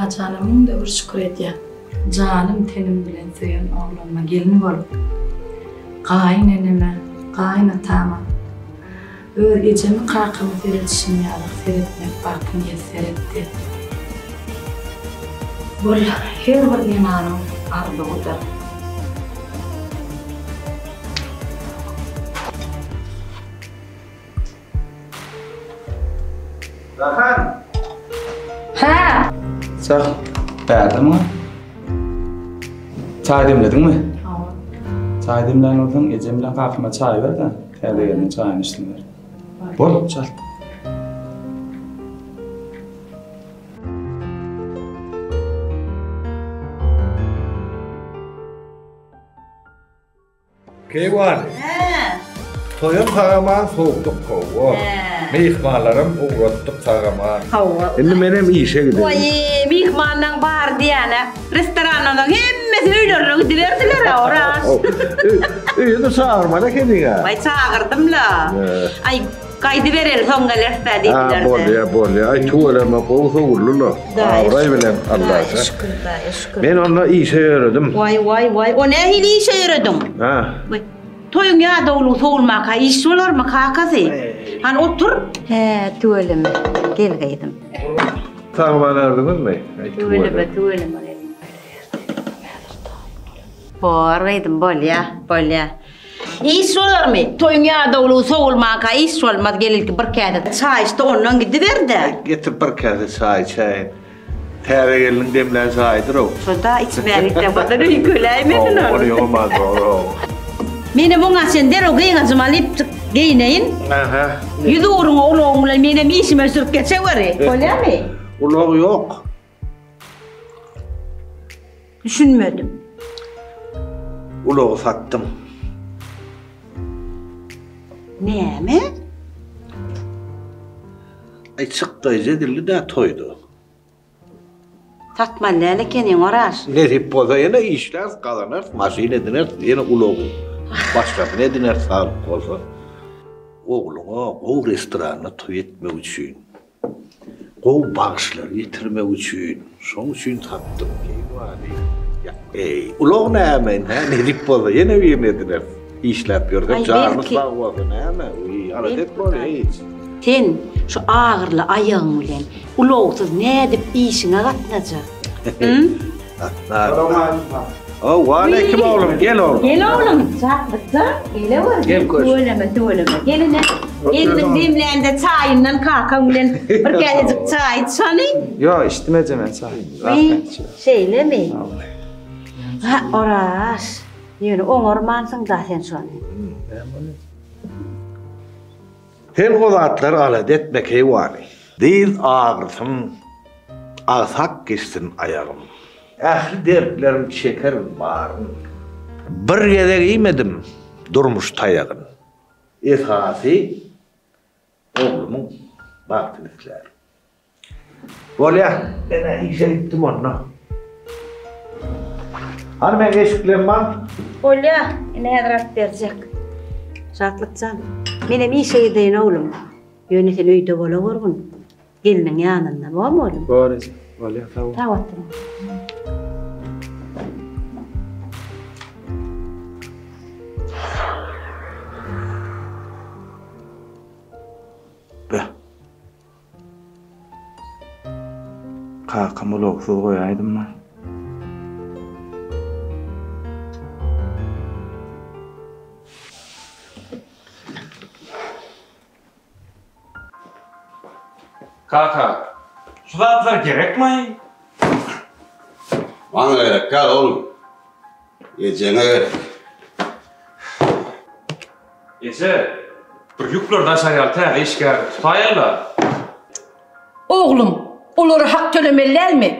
Allajana müňde bir şükür edýän. Janym-tenim bilen söýen oglanyma gelin bolup, gaýyn eneme, gaýyn atama öz ejemi kakamy seredişim ýaly seretmek bagty miýesser etdi. Bul her bir zenanyň arzuwydyr. Jahan! Hä? Sag, bärde muňa. Çaý demlediňmi? Hawa. Çaý demlän bolsaň, ejem bilen kakama çaý ber-de, täze gelniň çaýyny içsinler. Bol, çal. Keýwany. Hä. Toýam sag-aman sowduk hawa. Hä. Myhmanlaram ugratdyk sag-aman. Hawa. Indi menem işe gideýin. Waý, myhmanlaň bary diýýän-ä. Restorandan soň hemmesi öýlerine gidiberdiler-ä, Oraz. Öýe-de çagyrmaly ekeniň-ä. Waý, çagyrdym-la. Aý, gaýdybereli soň geleris-dä diýdiler-de. Ha, bolýa, bolýa. Aý, tüweleme, gowy sowuldy-la. Abraý bilen Allaja. Daýa şükür, daýa şükür. Men onda işe ýöredim. Waý, waý, waý, o nähili işe ýörediň? Ha. Waý, toýuň ýadawlygy sowulmaka iş bolarmy, kakasy? Hany otur. Hä, tüweleme. Gel gyzym. Sag-aman erdiňizmi? Tüweleme, tüweleme gelin. Bor gyzym, bolýa, bolýa. Iş bolarmy? Toýuň ýadawlygy sowulmanka iş bolmaz, gel ilki bir käse çaý iç-de ondan gidiber-de. Getir bir käse çaý içäýin. Täze gelniň demlän çaýydyr-ow. Şo-da içmäge gitseň birden öýkeläýmesin ol. Ony ýoman dogry. Menem oňa sen derrew gyňajymy alyp geýneýin. Aha. Ýüz ugruňa ulagyň bilen menem işime sürüp geçeweri. Bolýamy? Ulag ýok. Düşünmedim. Ulagy satdym. Näme? Aý çykdaýjy edildi-dä toýda. Satmaly däl ekeniň Oraz. Nesip bolsa ýene işläris, gazanarys, maşyn edineris, ýene ulagy başgasyny edineris saglyk bolsa. Ogluňa gowy restoranda toý etmek üçin. Gowy bagşylary getirmek üçin, şoň üçin satdym. Keýwany. Ýa, eý, ulag näme indi, hä, nesip bolsa ýene birini edineris. Işläp ýörsek, janymyz sag bolsa näme, wiý, alada etme hiç. Sen şu agyrly aýagyň bilen ulagsyz nädip işiňe gatnajak? Hü? Gatnar. Ow, waleýkim oglum, gel oglum. Gel oglum, Şatlykjan, gelewer. Gel köşk. Tüweleme, tüweleme. Gel ine. Gelniň demlände çaýyndan kakaň bilen bir käsejik çaý iç hany. Ýok, içdim eje men çaý. Wiý, şeýlemi? Ha, Oraz, ýöne oňarmansyň-da sen şony. Näme boldy? Sen o zatlary alada etme keýwany. Dyz agyrsyn, agsak geçsin aýagym. Ähli dertlerim çekerin baryn. Bir gezek iýmedim durmuş taýagyn. Esasy oglumyň bagtyny islärin. Bolýa, men-ä işe gitdim onda. Hany meň eşiklerim bar? Bolýa, ine häzir alyp berjek. Şatlykjan, menem işe gideýin oglum. Ýöne sen öýde bolagörgün. Gelniň ýanynda, bormy oglum? Bor eje, bolýa, sag bol. Sag oturyň. Beh. Kakam ulagsyz goýaýdym-la. Kaka, şu zatlar gerekmi? Maňa gerek däl oglum. Ejeňe gerek. Eje, bir ýükleri daşar ýaly täze işgär tutaýaly-la. Oglum, olara hak tölemeli dälmi?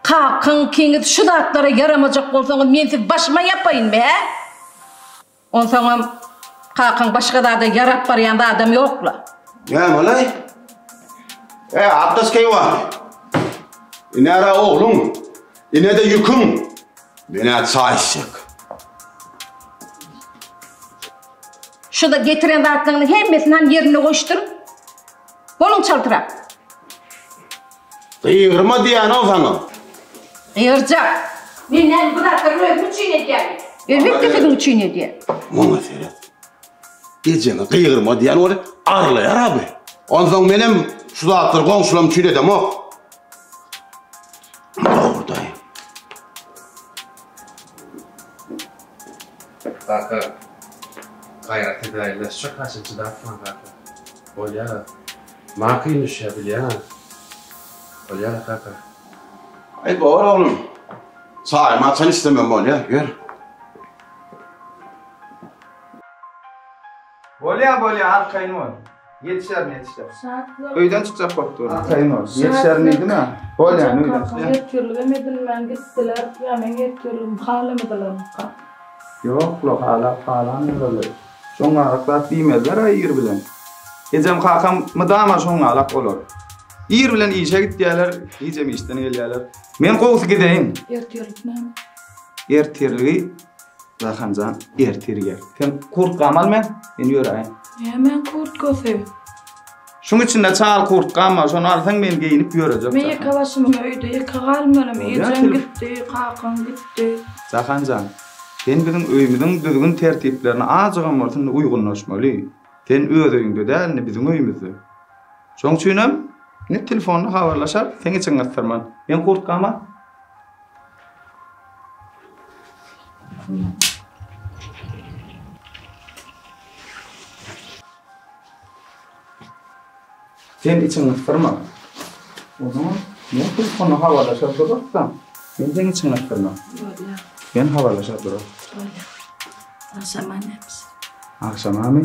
Kakaň ikiňiz şu zatlara ýaramajak bolsaňyz men sizi başyma ýapaýynmy, hä? Onsoňam kakaň başga zada ýarap barýan zadam ýok-la. Näme-laý? E, Atdas keýwany. Ine-ä ogluň, ine-de ýüküň. Men-ä çaý içjek. Şu-da getiren zatlaryňyň hemmesini han ýerinde goýuşdyr. Boluň çaltrak. Gygyrma diýýän-ow saňa. Gygyrjak. Men näme bu zatlary özüm üçin edýänmi? Elbetde siziň üçin edýän. Muňa seret. Ejeňe gygyrma diýýän weli arlaýar-a bu. Onsoň menem şu zatlary goňşularym üçin edemok. Dogrudaý. Kaka, gaýrat edäýle, şu kaşa çydapman kaka. Bolýa. Maňa kyn düşýä bilýäňä. Bolýa kaka. Aý bor oglum. Çaýymy haçan içsemem bolýa, ýör. Bolýa, bolýa, arkaýyn bol. Ýetişerin, ýetişerin. Şatlyk. Öýden çykjak bolup dur. Arkaýyn bol. Ýetişerin diýdim-ä. Bolýa, öýden çykýan. Ertirligem edinmän gitdiler. Ýa meň ertirligimi halamadylarmyka? Ýok-la, halap halandyr-la. Şoňňalak zat diýmezler-ä ir bilen. Ejem kakam mydama şoňňalak olar. Ir bilen işe gitýärler, gijem işden gelýärler. Men gowusy gideýin. Ertirlik näme? Ertirligi Jahanjan ertir iýer. Sen kurtkamy al men, men ýöräýin. Nämäň kurtkasy? Şuň içinde çal kurtkam bar, şony alsaň men geýnip ýörejek. Men ýeke başyma öýde ýeke galmalymy? Ejem gitdi, kakam gitdi. Jahanjan, sen biziň öýümiziň düzgün-tertiplerine azjygam bolsa indi uýgunlaşmaly. Sen öz öýüňde däl, indi biziň öýümizde. Şoň üçinem indi telefonda habarlaşarys, seň içiňi gysdyrman. Meň kurtkamy al. Sen içiňi gysdyrma. Onsoňam men telefonda habarlaşar durarys-da. Men seň içiňi gysdyrman. Bolýar. Men habarlaşar durarys. Bolýar. Agşama näme bişir? Agşamamy?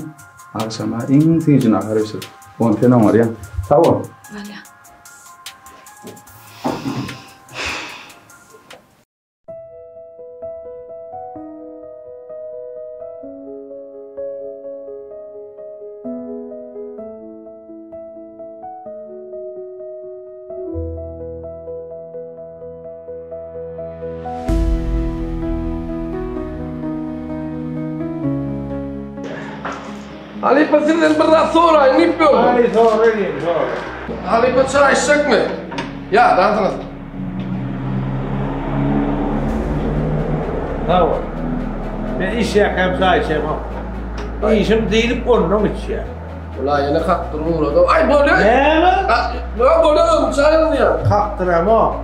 Agşama iň süýji nahar bişir. Ony sen oňarýaň. Sag bol. Bolýar. Halypa sizden bir zat soraýyn diýip ýördüm. Aý sora diýim, sora. Halypa çaý içjekmi? Ýadansyňyz. Sag bol. Men işýäkäm çaý içemok. Işim diýlip ondan içýän. Ula ýene kakdyryp ugrady. Aý bolýa. Näme? Ýok bolýa özüm çaý alýan. Kakdyramok.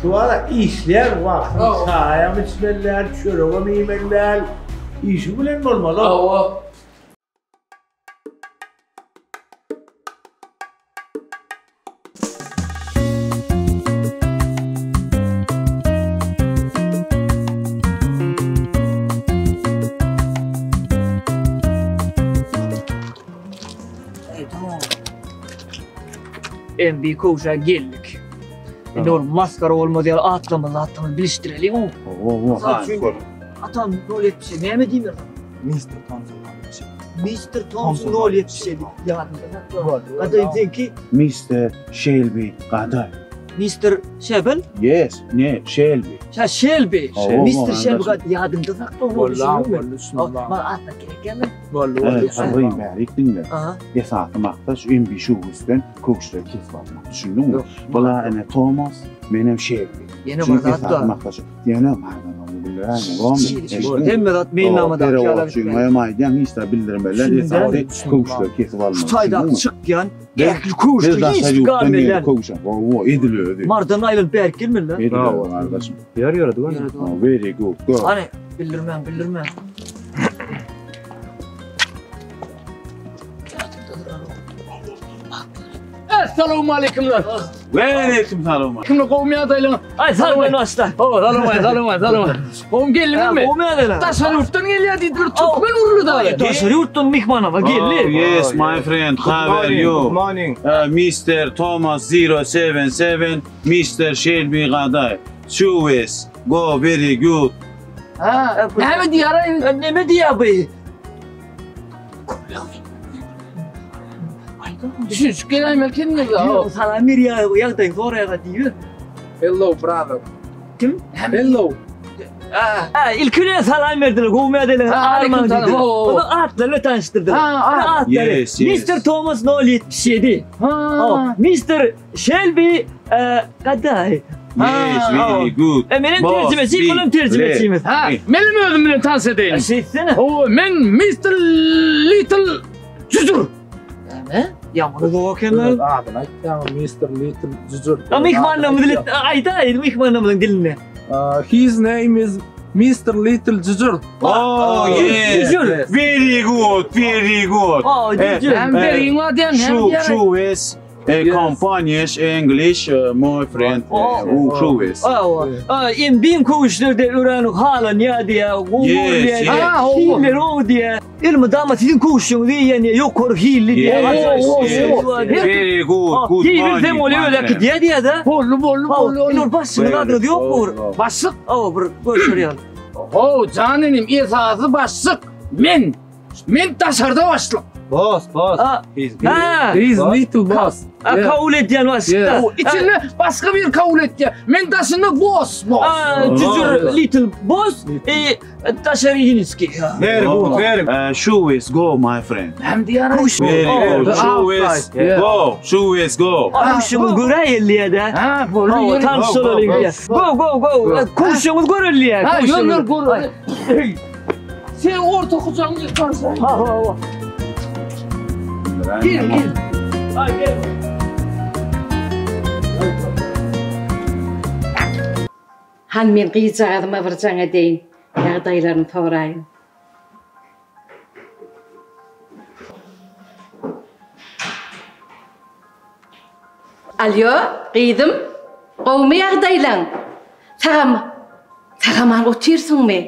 Şu ara işleýän wagtyň çaýam içmeli däl, çöregem iýmeli däl. Işiň bilen bolmaly. Hawa. MB kowşa geldik. Indi ol maskara bolmaz ýaly atlamyzy atlamyzy bilişdireliň o. Owo, Atam 077 näme diýmer? Mister Thompson 077. Mister Thompson 077 ýadymda sakla. Gadaý seňki? Mister Shelby Gadaý. Mister Şebel? Yes, ne, Shelby. Şa Shelby. Mister Shelby gadaý ýadyňda sakla. Boldy, boldy, düşündim. Maňa atmak gerek ýaly. Boldy, boldy. Sabrym bärik diňle. Esasy maksat şu MB şuwüsden köwüşleri kesip almak. Düşündiňmi? Bula ene Thomas, menem Shelby. Ýene bir zat bar. Maksat şu. Ýöne mardan bildiräýme. Hemme zat meýilnamadaky ýaly. Perewoçyňa hem aýdýan hiç zat bildirmeliler. Esasy köwüşleri kesip almak. Şu taýdaky çykýan ähli köwüşler hiç galmaýar. Köwüş. Hawa, edil özi. Mardan aýlanyp bärik gelmeli. Edil özi gardaşym. Ýör ýöredi görme. Very good. Go. Hany bildirmäň, bildirmäň. Essalawmaleýkumlar. Waleýkim salam. Kimler gowmy ýagdaýlaryň? Aý salam başda. Hawa, salam, salam, salam. Gowmy geldiňizmi? Gowmy ýagdaýlar? Daşary ýurtdan gelýär diýdiler, türkmen urly dagy. Daşary ýurtdan myhmanama geldi. Oh, yes, my friend, how are you? Good morning. Uh, Mr. Thomas 077, Mr. Shelby Gaday. Choice, go very good. Ha, näme diýýär? Näme diýýär bu? Düşünişip geläýmeli kendinize. Salam berýär, ýagdaýyň soraýar diýýär. Hello brother. Kim? Hello. Ha, ilki bilen salam berdiler, gowy mädeliň arman diýdiler. Onuň atlary bilen tanyşdyrdylar. Ha, atlary. Mister Thomas 077. Ha, Mister Shelby Gaday. Yes, very good. E, menem terjimeçi, bulam terjimeçimiz. Ha, menem özüm bilen tanyş edeýin. Şeýtsene. Hawa, men Mister Little Jüjür. Näme? Ýaňy zok eken. Adyny aýtýaň, Mister Little Jüjür. A myhmanlarymyz dili aýdaý, myhmanlarymyzyň dilinde. His name is Mister Little Jüjür. Oh, yes. Jüjür. Very good, very good. Oh, Jüjür. Hem beriň bar diýen, hem Şu, diýen. şu is companies English my friend. Şu is. MB'in köwüşlerde ören halanýar diýä, gowy Yes, diýä, yes. hilleri gowy diýä. Elmydama siziň köwüşüňizi iýen diýä, ýokary hilli diýä. Yes, yes. Very good, good Giýbilseň morning. ol my öýle friend. gidýär diýä-de. Boldy, boldy, boldy. Ol başlygyň adyňyz ýok bu. Başlyk. Aw, bir görşür ýaly. Ho, jan inim, esasy başlyk men. Men daşarda başlyk. Boss, boss. Ha. He's little boss. Ha, kabul edýän başlykda. O içinde başga bir kabul etýär. Men daşynda boss, boss. Ha, Jüjür little boss, e, daşary ýiniski. Very good, very good. Shoe is go my friend. Hem diýär. Very good. Shoe is Yeah. go. Shoe is go. Kuşuňyz göräýeli-de. Ha, boldy. Hawa, tanyş bolalyň diýä. Go, go, go. Kuşuňyz göreli-ä. Ha, ýör, ýör, gör. Sen orta kucağımı yıkarsın. Ha, ha, ha. Gel, gel. Ay, gel. Han men gyzjagazyma bir jaň edeýin, ýagdaýlaryny soraýyn. Alýo, gyzym, gowumy ýagdaýlaň? Sagam, sagaman otyrsyňmy?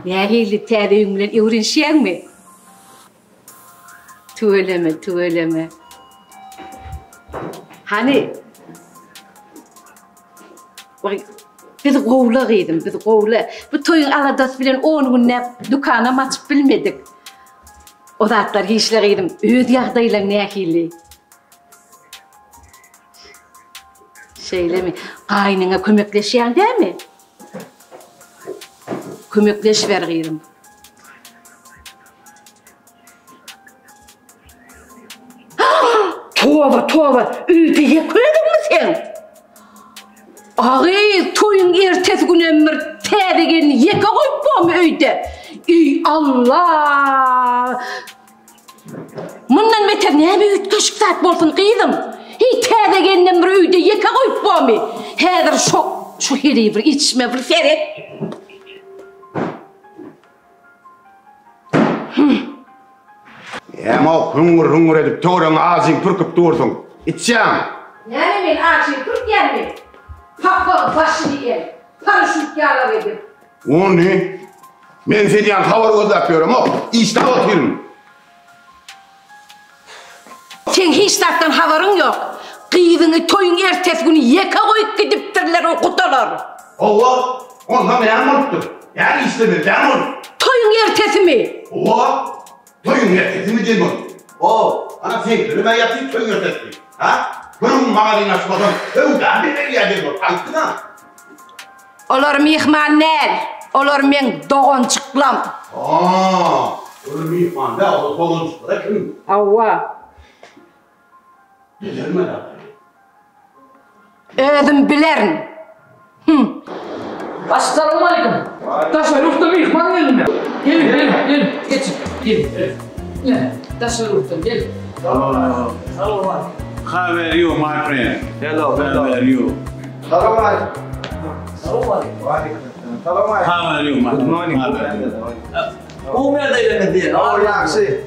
Nähili täze öýüň bilen öwrenişýäňmi? Tüweleme, tüweleme. Hany? Waý, biz gowla gyzym, biz gowla. Bu toýuň aladasy bilen 10 günläp dükanam açyp bilmedik. O zatlar hiçle gyzym, öz ýagdaýlaň nähili? Şeýlemi? Gaýnyňa kömekleşýäň dämi? Kömekleşiber gyzym. Toba, toba, öýde ýeke özüňmi sen? Agy, toýuň ertesi günem bir täze gelni ýeke goýup bormy öýde? Eý, Allah! Mundan beter näme üýtgeşik zat bolsun gyzym? Hiý, täze gelnem bir öýde ýeke goýup bormy? Häzir şo, şu heleý bir içime bir seret. Näme-ow, hüňňür-hüňňür edip töweregiňe ajyň pürküp dursuň? Içýäňmi? Näme men ajyň pürkýänmi? Papagyň başyny el, paraşýut ýalak edip. Ony men senýän habar gözläp ýöremok, işläp otyryn. Seň hiç zatdan habaryň ýok. Gyzyňy toýuň ertesi güni ýeke goýup gidipdirler o gudalar. Hawa, onsoň näme bolupdyr? Näme işlemeli däl ol? Toýuň ertesimi? Hawa, toýuň ertesimi diýen bol. O, ana seňkilerem-ä ýatyr toýuň ertesi. Ha? Bir gün magazin açmasaň, söwda bermelýär diýen bol. Aýtdyň-a. Olar myhman däl, olar meň doganjyklam. Haa, olar myhman däl, olar doganjyklar eken. Hawa. Bilermen agay. Özüm bilerin. Hüm. Assalamualeýkum. Daşary ýurtdan myhman geldi. Gelin, gelin, gelin. Geçin. Gelin. Ine, daşary ýurtdan gelin. How are you my friend? Hello, How are you? Salam aleyküm. Salam aleyküm. Salam aleyküm. How are you my Good morning. How are you? Gowy ýagdaýlaryňyz diýen. Hawa, ýagşy.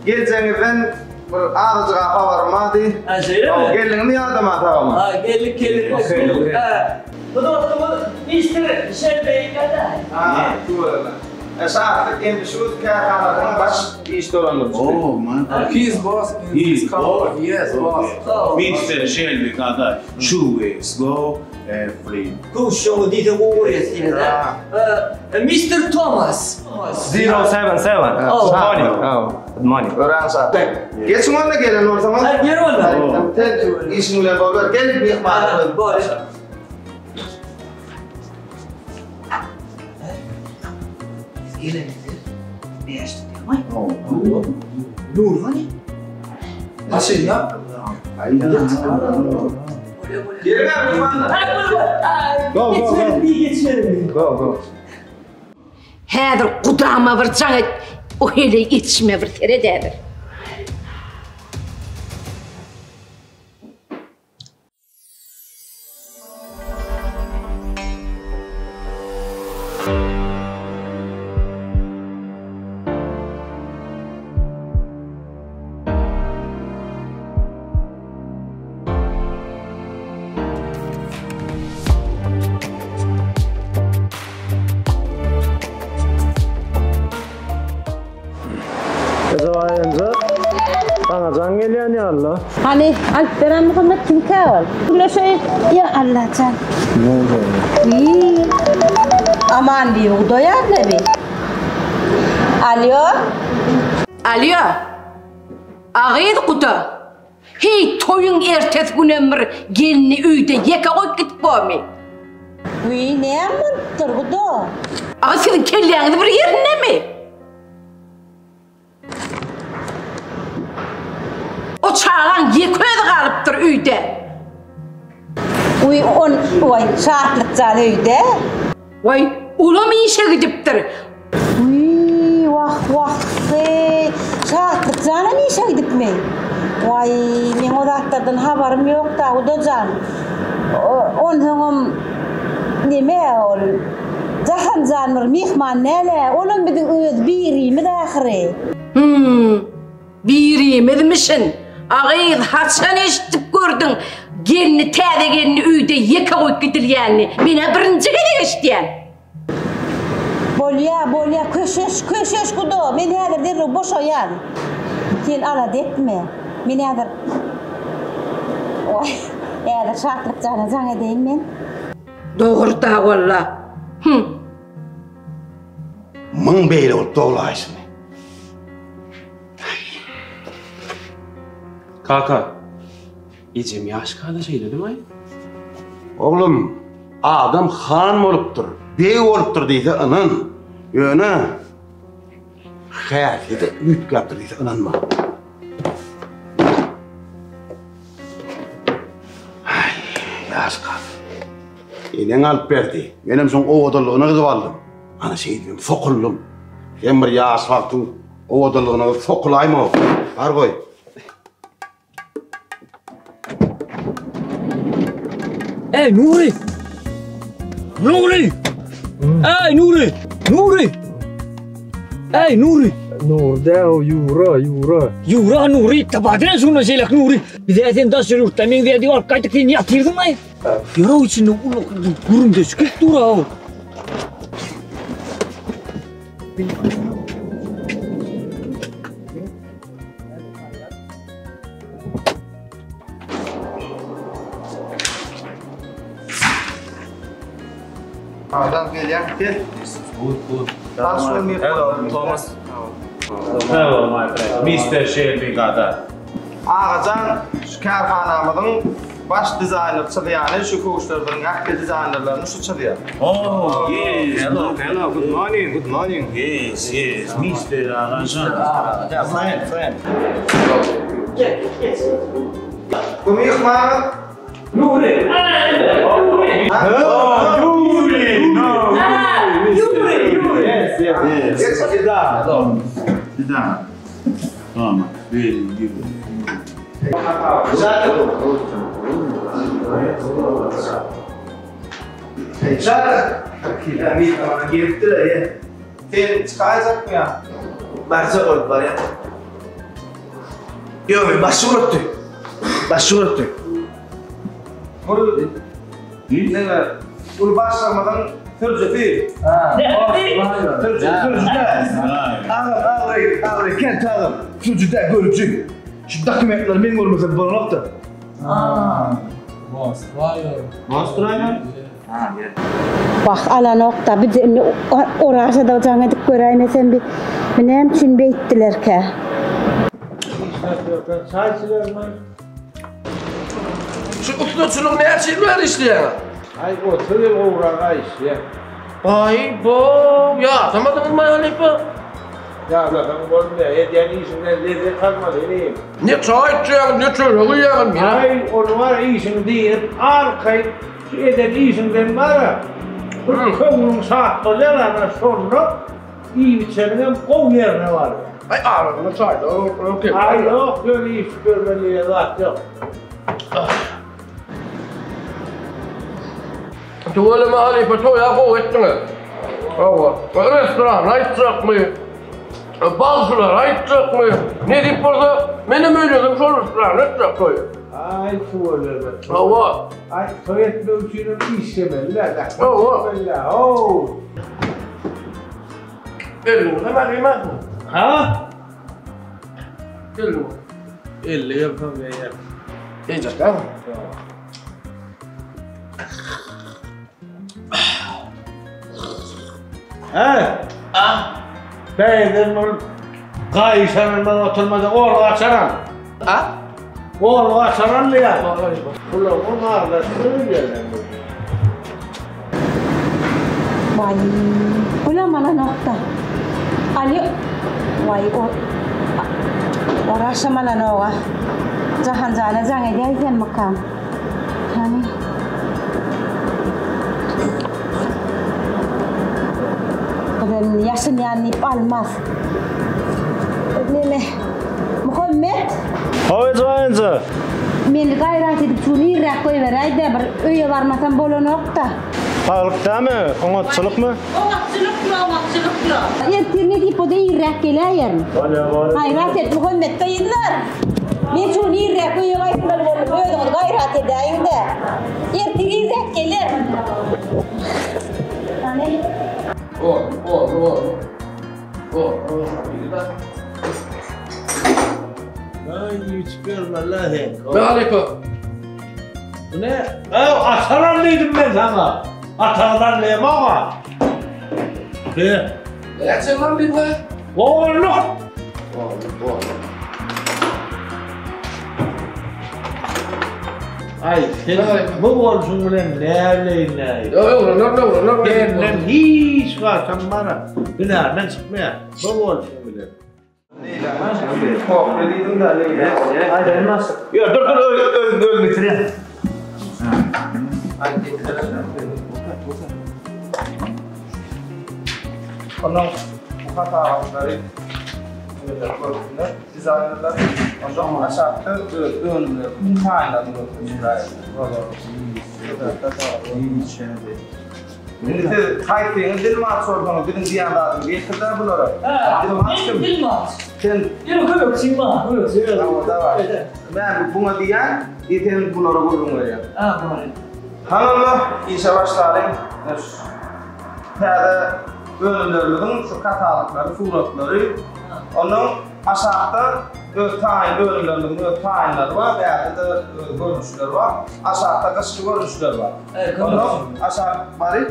Geljeňizden bir azajyk habarym bardy. Ha, şeýlemi? Geldiňizmi ýadama tagama? Ha, geldik, geldik. Ha, bu dostumyz Mister Şelbeý Gadaý. Ha, tüweleme. Şatlyk Endişuz kärhanasynyň baş iş dolandyryjysy. Oh my God. He's boss in He's this company. Yes, boss. Mister Shelby Gaday. Shoe is go free. Köwüşüňi diýseň gowy görýäs diýene-de. Mister Thomas. 077. Oh. Good morning. Good morning. Örän şat. Geçiň onda gelen bolsaňyz. Ha, gel onda. Sen işiň bilen bol. Gel myhman. Bor. Geleninde bäşde diýýäň-aý. Nury hany? Maşynda. Go, go, go. Go, go. Häzir gudama bir jaň et, o heleý etişime bir seret häzir. Ejebaý enje, saňa jaň gelýän ýaly-la. Hany, alyp beren Muhammet kimkä ol? Gürleşeýin. Ýa Allajan. Wiý. Aman bibi gudaýar-la bi. Alýo. Alýo. A gyz guda. Heý, toýuň ertesi günem bir gelni öýde ýeke goýup gidip bormy? Wiý, näme bolupdyr, guda? A siziň kelläňiz bir ýerindemi? O çagaň ýeke özi galypdyr öýde. Wiý, on, waý, Şatlyk jan öýde. Waý, olam işe gidipdir. Wiý, wah, wah-heý, Şatlyk janam işe gidipmi? Waý, meň o zatlardan habarym ýok-da, guda jan. Onsoňam, neme ol, Jahan jan bir myhman däl-ä, olam biziň öz birimiz ahyry. Hüm, birimizmişin. A gyz, haçan eşidip gördüň, gelni, täze gelni öýde ýeke goýup gidilýänini? Men-ä birinji gezek eşidýän. Bolýa, bolýa, köşeş, köşeş guda, men häzir derrew boşaýan. Sen alada etme. Men häzir, Waý, häzir Şatlyk jana jaň edeýin men. Dogry-da walla. Hüm. Muň beýle bolup doglaýşyny. Kaka, ejem ýaşka-da şeýledimaý? Oglum, adam han bolupdyr, beg bolupdyr diýse ynan. Ýöne häsiýeti üýtgäpdir diýse ynanma. Aý, ýaşka. Eneň alyp berdi. Menem şoň owadanlygyna gyzyp aldym. Ana şeýdibem sokuldym. Sen bir ýaş wagtyň owadanlygyna gyzyp sokulaýma. Bar goý. Ey Nuri! Nuri! Ey Nuri! Nuri! Ey Nuri! Nuri däl o Ýura, Ýura. Ýura Nuri, tapadyn şunda şeýlek Nuri. Bize sen daş ýurtda meňzeýär diýip alyp gaýtdyk sen ýatyrdyň-aý. Ýürek içinde uly gürrüňdeş gelip dur-aw. Adam gelýär, gel. Good, good. Hello, Thomas. Hello, my friend. Mister Shelby Gada. Agajan, şu kärhanamyzyň baş dizaýner çyzýany şu köwüşlerimiziň ähli dizaýnerlerini şu çyzýar. Oh, yes. Hello, hello, good morning, good morning. Yes, yes, Mister Agajan. Friend, friend. Gel, geç. Bu myhmanymyz Nuri. Nuri. Nuri. Nuri, Nuri. Yes, yes. Geç, Sit down. Sit down. Tamam. Very good. Sen çykaýjakmy ýa? Barjak bolup barýan. Ýok, men başy guratdy. Başy guratdy. Bul neme? Uly başlygymyzyň sürüjisi. Sürüji, sürüji-dä. Agam, agry, agry, kent agam. Sürüji-dä, görüji. Şu dokumentleri men görmesem bolanok-da. Boss driver. Boss driver? Wah, alanok-da, bir-de indi Oraza-da jaň edip göräýmesem bi, bi näme üçin beýtdilerkä? Çaý içilermi? Şu ustaçylyk näçe ýyl bäri işleýäňiz? Aý, 30 ýyl gowraga işleýän. Aý-bo, ýadamadyňyzmy halypa? Ýadlasaň bolmaýar, edýän işiňden lezzet almaly inim. Ne çaý içýäňiz, ne çörek iýýäňiz, men. Aý, ony bar işiňi dynyp, arkaýyn şu eden işiňden bar-a, bir köňlüň şat bolýar, ana şonda iýip-içeniňem gowy ýerine barýar. Aý, arasynda çaýlar oturyp. Aý, ýok, ýöne iýip-içip ýörmeli diýen zat ýok. Tüweleme halypa toýa gowy etdiňiz. Hawa. Restorana aýtjakmy? Bagşylara aýtjakmy? Nesip bolsa menem öýlensem şol restoranda etjek toýy. Aý tüweleme. Hawa. Aý toý etmek üçinem işlemeli-dä, zähmet çekmeli-dä. How. Elliňize mähriban. Ha? Elli. 50 ýyldan geýer. Geýjek dämi? He? Ah. Beýden ol gaýyşanyndan oturmada gol gaçaran. Ha? Gol gaçaran diýýär. Gulagyň aglaşyny bilýärler. Waý, bulam alanokda. Alýo. Waý, o Oraşam alanoga. Jahanjana jaň edäýsemmikam? Hany. Gyzym ýaşynýan diýip almaz. Neme? Muhammet? Hawa jaýynja. Meni gaýrat edip şu nirräk goýberäý-dä, bir öýe barmasam bolanok-da. Saglyk dämi, oňatçylykmy? Oňatçylykmy, oňatçylykmy. Ertir nesip bolsa irräk geläýerin. Bolýa, bolýa. Gaýrat et, Muhammet gyzlar. Men şu gün irräk öýe gaýtmaly boldum, özüňiz gaýrat edäýiň-dä. Ertir irräk gelerin. Hany. Boldy, boldy, boldy. Halypa. Bu ne? Ew, atalan diýdim men saňa. Atalan näme oňa? Ne? Näçe lan diýdim ha? Oğlum. Oğlum, oğlum. Ay sen bu bolşuň bilen näleýin näýin? Ýok, öwrenler, öwrenler. Senden hiç wagtam bana hünärmen çykmaýar. Bu bolşuň bilen. Ýok, dur, dur, özüm, özüm getirýän. Ondan bu hasabatlary görsünler, dizaýnerler. Ondan aşakda öz önümleriniň taýynlaryny görkezýär. Indi siz haýsyňyz dilmaç bolsaňyz biziň diýen zadyňyzy getir-dä bulara. Dilmaç kim? Dilmaç. Sen. Ýöne kömekçim bar, kömekçi. Hawa, daway. Men buňa diýýän, i sen bulara gürrüň berýäň. Ha, bolýar. Hany onda işe başlalyň. Täze önümlerimiziň şu kataloglary, suratlary. Ondan aşakda öz taýyn önümlerimiziň öz taýynlary bar, bärde-de öz görnüşleri bar. Aşakda gyşky görnüşler bar. Ondan aşak baryp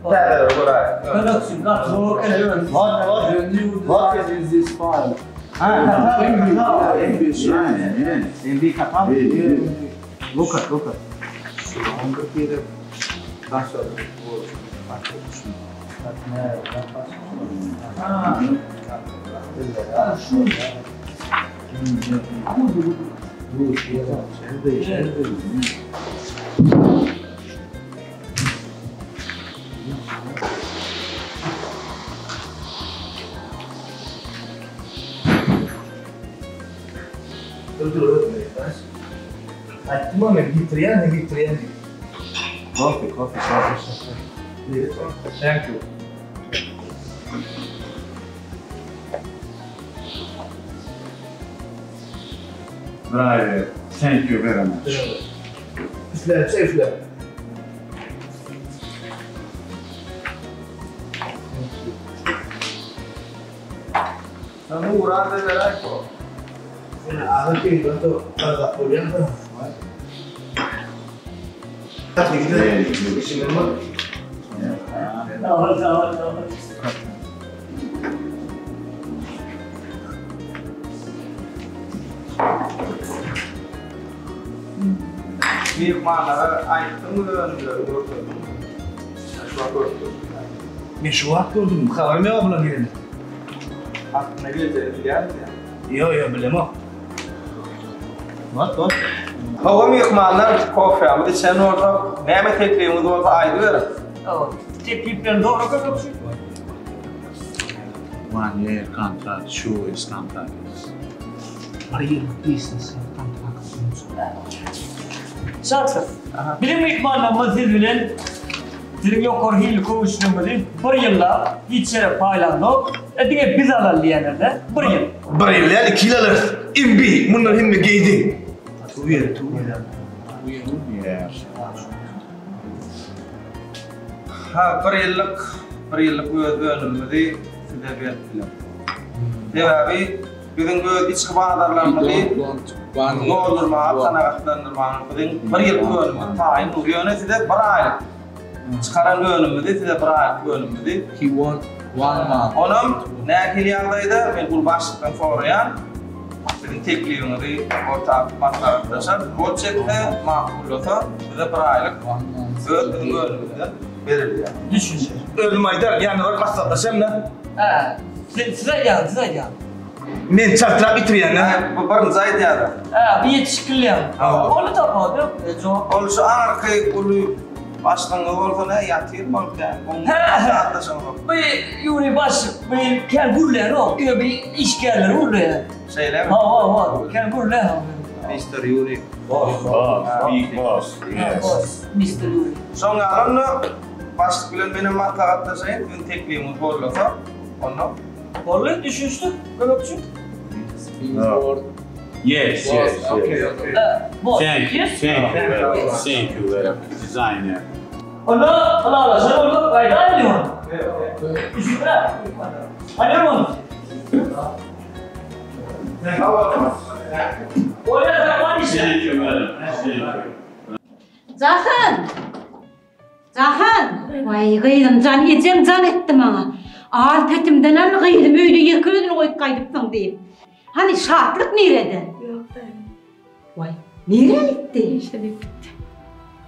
täzeleri göräýeris. Kömekçi, gaty zor eken. What, what, what is this file? Ha, MB katal. Look at, look at. Aýtdym men getirýän, getirýän diýip. Kofe, kofe, kofe. Thank you. Driver, thank you very much. Üfle, çay üfle. Sen uğrar da beräý ko. Sen agyr keýpden to gazak bolýaň da. Myhmanlara aýtdyňmy önümleri görkezdiňmi? Şu wagt görkezdim. Men şu wagt gördüm, habarym ýok bular gelende. Aslynda geljegini bilýärmiň ýa? Ýok, ýok, bilemok. Bot, bot. Hawa myhmanlar, kofämizi içen bolsak, näme teklibiňiz bolsa aýdyberiň. Hawa, tekliplerini dogry kömekçi. One year contract, sure is contract. Bir ýyllyk biznes kontrakt boýunça. Şatlyk. Biziň myhmanlarymyz siz bilen siziň ýokary hilli köwüşleriňizi bir ýyllap hiç ýere paýlanok, e, diňe biz alaly diýýänler-de, bir ýyl. Bir ýyl däl, iki ýyl alarys. MB, mundan hemme geýdi. Two year, two year. Ha, bir ýyllyk, bir ýyllyk öz önümimizi size berip bileris. Sebäbi biziň öz içki bazarlarymyzy doldurmaga, kanagatlandyrmaga biziň bir ýyllyk önümimiz taýyn dur. Ýöne size bir aýlyk çykaran önümimizi, size bir aýlyk önümimizi Onam nähili ýagdaýda men uly başlykdan soraýan, siziň teklibiňizi orta atyp maslahatlaşar, gol çekse, makullasa, size bir aýlyk öz biziň önümimizden berilýär. Düşünje. Özüm aýdar, ýanyna baryp maslahatlaşaryn-da. Hä, siz aýdýaňyz, siz aýdýaňyz. Men çaltrak bitirýän-dä. Bu birinji aýdýar-a. Hä, bu ýetişik bilýän. Ony tapawut ýok, jogap. Ol şu aňyrky uly başlygyňyz bolsa nä, ýatyrmy ol kän? Hä, bu Ýuriý başlyk, bu kän gürlänok, diňe bir işgärleri gürleýär. Şeýlemi? Hawa, hawa, kän gürlänok. Mister Ýuriý. Boss, boss, big boss, yes. Mister Ýuriý. Şoň ýaly onda başlyk bilen menem maslahatlaşaýyn, siziň teklibiňizi gollasa, onda. Boldy, düşünişdik, kömekçi. Yes, yes, yes. Thank you, thank you, thank you very much, designer. Onda ylalaşan bolduk, gaýdaýyn ony. Düşündirä. Hany ony. Bolýar, zaman işe. Thank you, madam. Thank you. Jahan! Jahan! Waý, gyzym jan, ejem jan etdi maňa. Al petimden al, gyzym öýde ýeke özüni goýup gaýdypsyň diýip. Hany, Şatlyk nirede? Ýok daýza. Waý, nirä gitdi? Işe gitdi.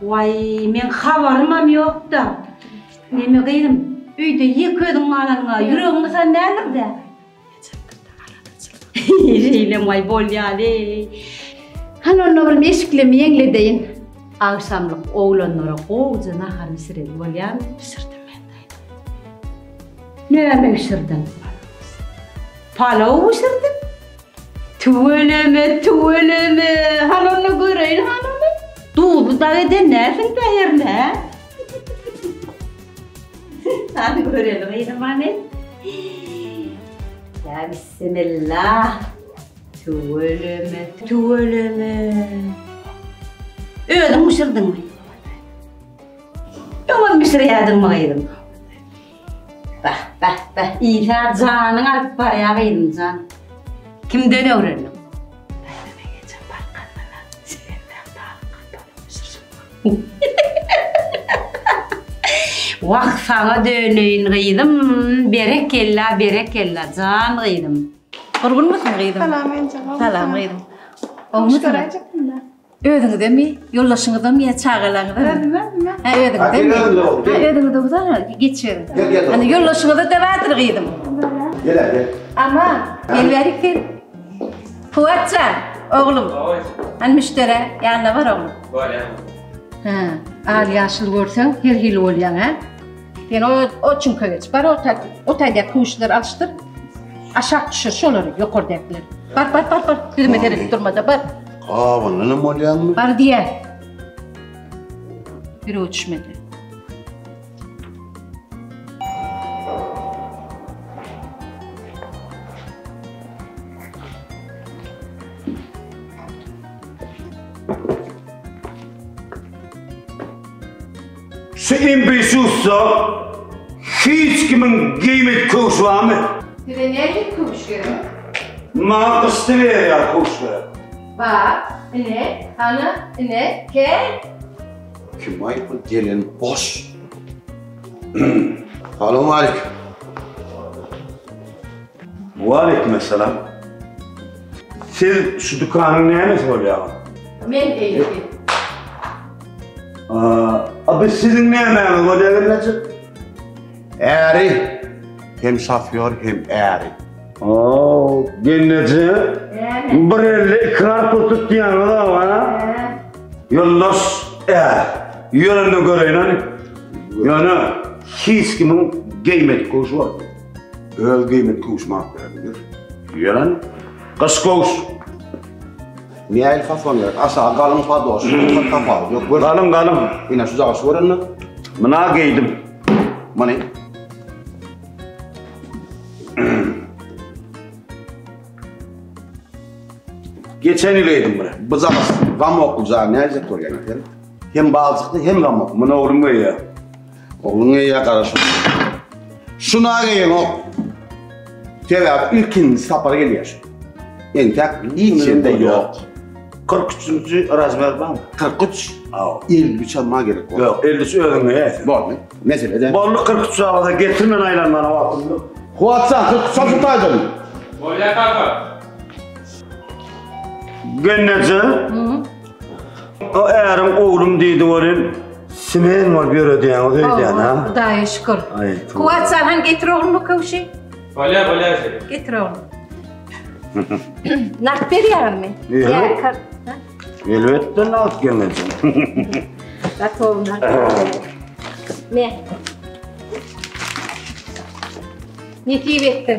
Waý, meň habarymam ýok-da. Neme gyzym, öýde ýeke özüň galanyňa ýüregiň gysan däldir-dä? Şeýlem waý bolýaly. Hany onda bir meşiklemi ýeňledeýin. Agşamlyk oglanlara gowuja nahar bişireli bolýamy? Bişirdim men daýza. Näme bişirdiň? Palaw bişirdiň? Tüweleme, tüweleme. Hany onda göreýin hany ony. Duzly dag eden näsiň-dä hernä, hä? Hany göreli gyzym hany. Ýa bissimillah. Tüweleme, tüweleme. Özüň bişirdiňmi? Öňem bişirýärdiňmi gyzym? Bah, bah, bah. Isa janyň alyp barýar gyzym jan. Kimden öwrendiň? Wah saňa döneýin gyzym, berekella, berekella, jan gyzym. Gurgunmysyň gyzym? Salam enje. Salam gyzym. Gowmysyň? Özüňizemi, ýoldaşyňyzamy ýa çagalaryňyzamy? Özüme, özüme. Hä, özüňizemi? Hä, özüňiz uzana, geçiň. Gel, gel. Ana, ýoldaşyňyza-da bardyr gyzym. Gel, gel. Aman, gel bärik sen. Kuwat jan, oglum. Hany müşderä, ýanyna bar oglum. Barýan. Hä, al ýaşyl görseň her hili bolýaň, hä? Sen o o çüňke geç. Bar o taý, o taýda köwüşleri alyşdyr. Aşak düşür şolary, ýokardakylar. Bar, bar, bar, bar. Ýüzüme seredip durma-da, bar. Gabandanam bolýaňmy? Bar diýä. Ýürege düşmedi. Şu imbisi ussa hiç kimiň geýmedik köwşi barmy? Size nähili köwüş gerek? Maňa gyşda berýär köwüş gerek. Bar, ine, hany, ine, gel. Kim-aý bu gelen boş? Salowmaleýkim. Waleýkim essalam. Siz şu dükanyň nämesi bolýaňyz? Men eýesi. A, biz siziň nämäňiz bolýar gelneje? Äri hem şofýor hem äri. Oo, gelneje. Bir elle ikrar pul tutýaňyz ha? Ýoldaş, är. Ýörende göreýin hany. Ýöne hiç kimiň geýmedik köwşi bar. Öz geýmedik köwşümi alyp bererin. Ýören gyş köwüş. Nähili fason gerek? Aşagy galyň padoşy, tapawudy ýok. Galyň, galyň. Ine şu jagy şu görende. Muna geýdim. Many. Geçen ýyl geýdim muny. Bu jagy zamokly jagy näjek bolýar sen? Hem baljykly hem zamokly. Muny oglum geýýär. Ogluň geýýär gara şuny. Şuna geýeňok. Sebäbi ilkinji sapar gelýär şu. Entäk hiç ýerde ýok. 43-nji razmer barmy? 43? Aw. 53 alma gerek bor. Ýok, 53 özüň geýersiň. Boldy. Mesele däl. Boldy 43 alsa getir men aýlanmana wagtym ýok. Kuwatjan 43 al şu taýdan. Bolýar kaka. Gelneje. O äriň oglum diýdi welin Simen bolup ýöredýäňiz öýdýän ha? Hudaýa şükür. Kuwat jan han getir oglum bu köwşi. Bolýar, bolýar eje. Getir oglum. Nagt berýäňizmi? Ýa kart. Elbetde nagt gelneje. Gaty oglum. Me. Nesip etsin.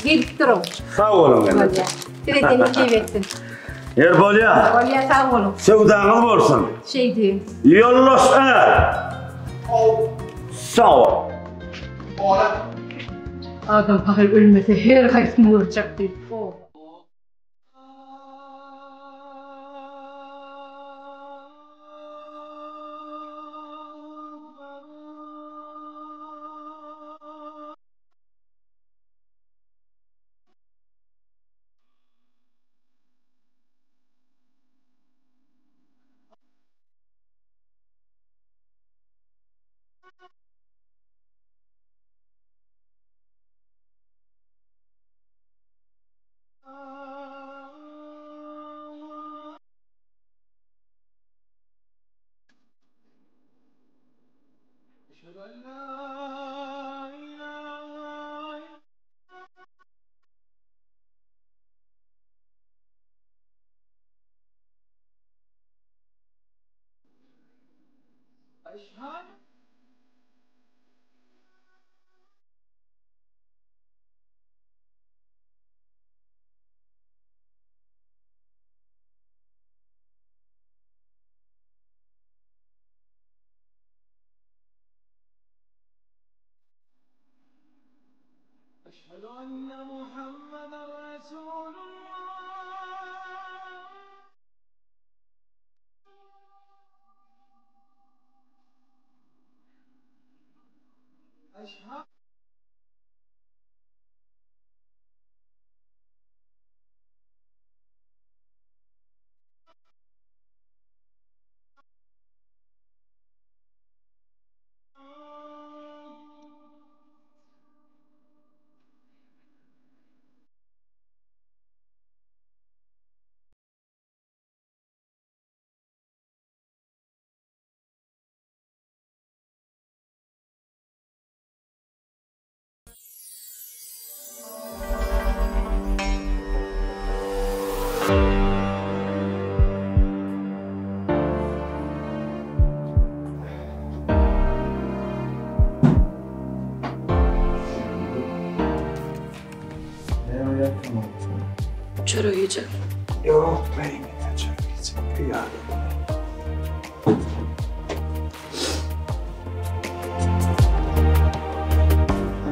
Gelip duruň. Sag boluň gelneje. Size nesip etsin. Ýer bolýa. Bolýa sag boluň. Söwdaňyz bolsun. Şeýdi. Ýoldaş är. Sag bol. Adam pahyr ölmese her haýsyny görjek diýip. Çörek iýjek. Ýok, men çörek iýjek. Ýa.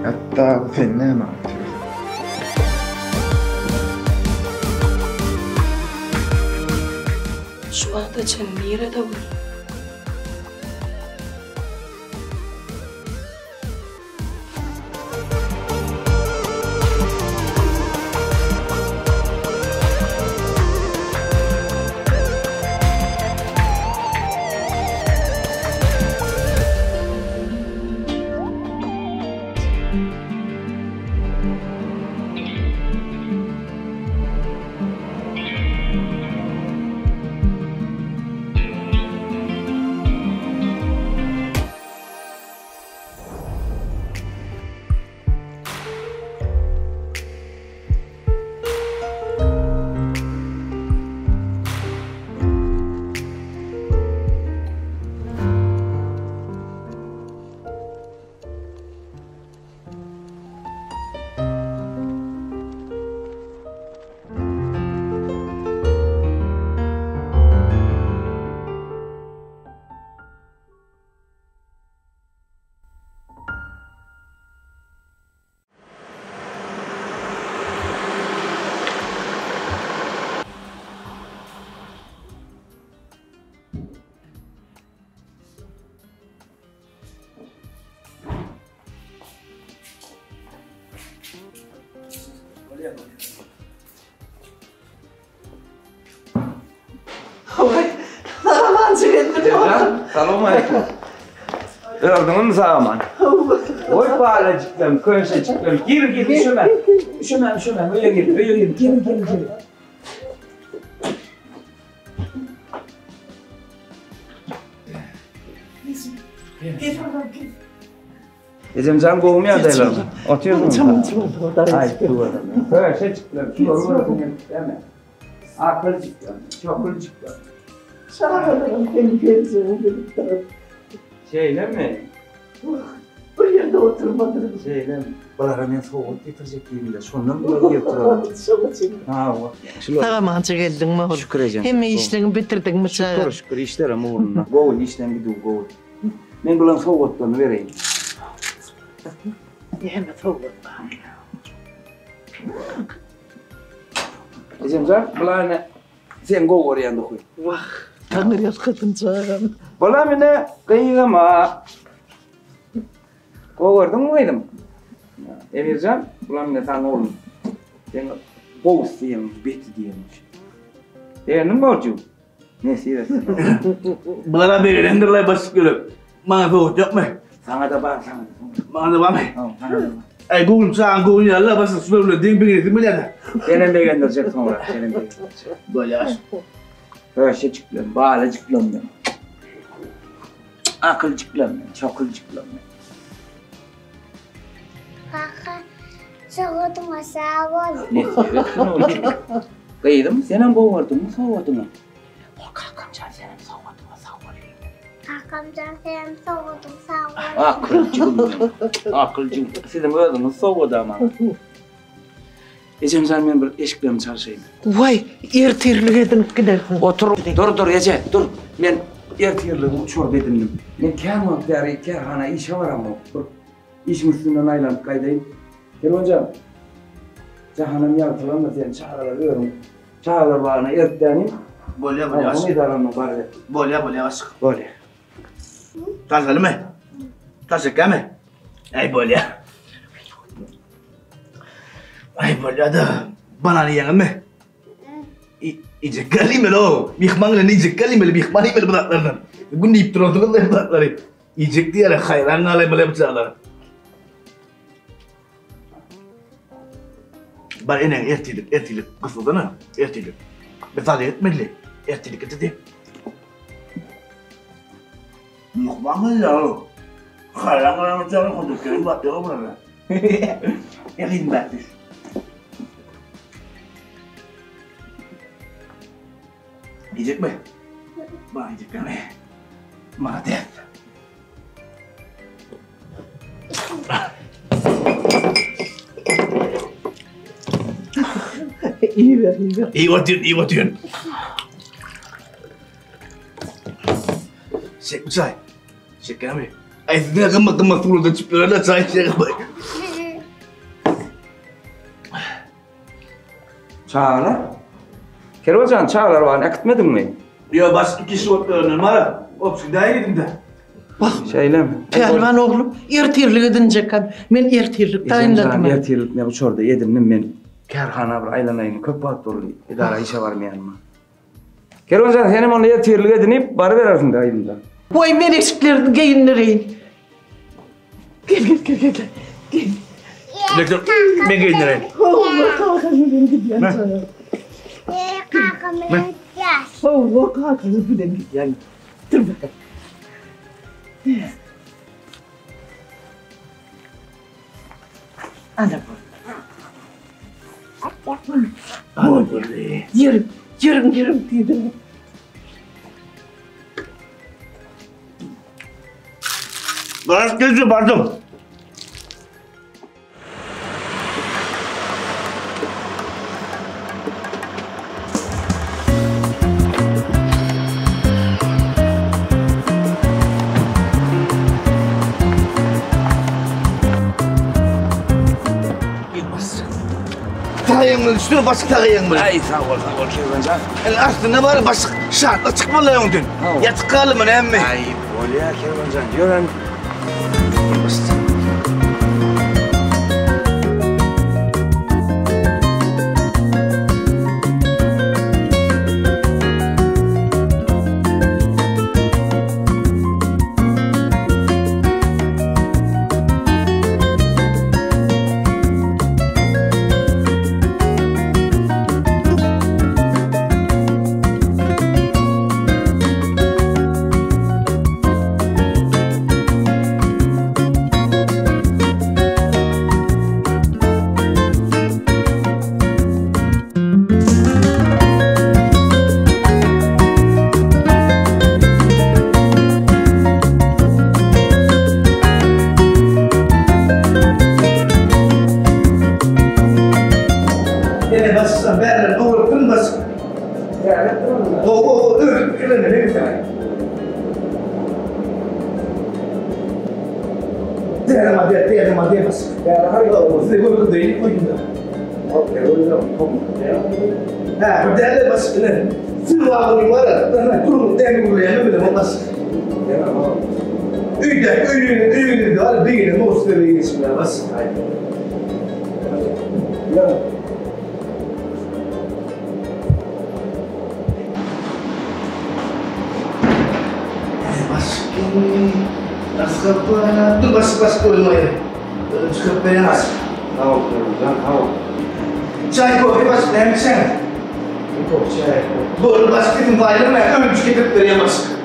Hatda sen näme aýtýarsyň? Şu wagta çenli nirede bolduň? Bolýar, bolýar. Oý, sagamanjy geldi. Salowmaleýkim. Gördüňmi sagaman? Oý balajyklarym, köşejiklerim. Giriň, giriň, üşemäň. Üşemäň, üşemäň. Öýe giriň, öýe giriň. Giriň, giriň, giriň. Ejemjan gowumy ýagdaýlar? Otyrsyňyzmy? Aý, tüweleme. Köşejiklerim, şulary göresiň gelip dämi? Akyljyklarym, çokljyklarym. Çagalarym seni geljegiňi bilip durup. Şeýlemi? Bir ýerde oturmadym. Şeýlemi? Bulara men sowgat getirjek diýdim-de, şondan bular gelip duran. Şoň üçin. Hawa. Sag-amança geldiňmi ogul? Şükür ejem. Hemme işleriňi bitirdiňmi çaga? Şükür, şükür, işlerim ugrunda. Gowy, işleň gidiw gowy. Men bularyň sowgatlaryny bereýin. Näme sowgat bar? Ejemjan, bular ine sen gowy görýän duhy. Wah, Taňry ýalkasyn çagam. Bulam ine gyzyma. Gowy gördüňmi gyzym? Emirjan, bulam ine saňa oglum. Sen gowusy diýen, beti diýen. Begendiňmi borjum? Nesip etsin. Bulara begenendirler başyp gelip. Maňa sowgat ýokmy? Saňa-da bar, saňa-da. Maňa-da barmy? Hawa, saňa-da bar. Aý göwnüm çagaň göwni ýaly-la başyp şular bilen deň begenesim gelýär-de. Senem begendirjek soňra, senem begendirjek. Bolýar. Köşejiklerim, balajyklarym benim. Akyljyklarym benim, çokuljyklarym benim. Kaka, sowgadyňa sag bol. Nesip etsin oglum. Gyzym, senem gowy gördüňmi sowgadyňy? Ol kakamjan senem sowgadyňa sag bol diýdi. Kakamjan senem sowgadyň sag bol. Akyljygym meň, akyljygym. Siziň özüňiz sowgada maňa. Ejemjan men bir eşiklerimi çalşaýyn. Waý, ertirlik edinip gidersiň. Otur, dur, dur eje, dur. Men ertirligi uçurda edindim. Men kän wagt bäri kärhana işe baramok. Bir işiň üstünden aýlanyp gaýdaýyn. Kerwenjan, jahanam ýagtylandyr sen çagalary özüň çagalar bagyna ertdänim. Bolýa, bolýa. Onsoň edaranyň baryber. Bolýa, bolýa başlyk. Bolýa. Çalşalymy? Çalşakgamy? Äý bolýa. Aý bolýa-da, banan iýeňizmi? Iýjek gelmeli o. Myhman bilen iýjek gelmeli, myhman iýmeli bu zatlardan. Gün iýip durarsyňyz bu zatlary. Iýjek diýýärler, haýran galaýmaly bu çagalar. Bar eneň ertirlik, ertirlik gysylsana, ertirlik. Bir zat etmeli, ertirlik getirdi. Myhman gelýär o. Haýran galaýmaly çagalar, hodur bat ýok bularda. Ýakyn bäh düş. Iýjekmi? Bar iýjek ýaly. Malades. Iýiber, iýiber. Iýip otyryn, iýip otyryn. Çekmi çaý? Çekýärmi? Aý siz ne gymmat gymmat suwlarda içip ýörerler çaý içýär. Çagalar? Kerwenjan çagalar bagyna äkitmediňmi? Ýok, baş iki kişi bolup ýörenler bar. Obşy däl gidimde. Bak. Şeýlemi? Pälwan oglum, ertirlik edinjekkäm, men ertirlik taýynladym. Ertirlik men uçarda edindim men. Kärhana bir aýlanaýyn, köp wagt boldy edara işe barmaýanyma. Kerwenjan senem onda ertirlik edinip baryberersiň-dä yzyndan. Goý men eşiklerini geýindireýin. Gel gel gel gel. Gel. Lekler men geýindireýin. Hawa kakaň bilen gidýän çaga. Kakam bilen gidýäs. Hawa kakaňyz bilen gidýän. Dur bakalym. Ana bu. Ana boldy. Ýörüň, ýörüň, ýörüň diýdim. Garaz geldi bardym. Tagaýyňmy üstüne başyk tagaýyňmy? Aý sag bol sag bol Kerwenjan. El aslynda bar başyk şatla çykmaly öňden. Ýatyk galdymy näme? Aý bolýa Kerwenjan ýören. Täze model, täze model başlyk. Täze haryt. Size görkezeylik goýdum-da. Hä, bir däl-de başlyk ine. Siz wagonym bar-a, gürrüň näme gürleýänimi bilemok başlyk. Öýdäki öýüňizde öýüňizde bar, begenemok size begenişimden başlyk. Dur başlyk başlyk özüm aýyryn. Özüm çykaryp berýän başlyk. Sag bol Kerimjan sag bol. Çaý kofe başlyk näme içýäň? Kofe çaý. Boldy başlyk sesiňizi aýyrma özüm getirip berýän başlyk.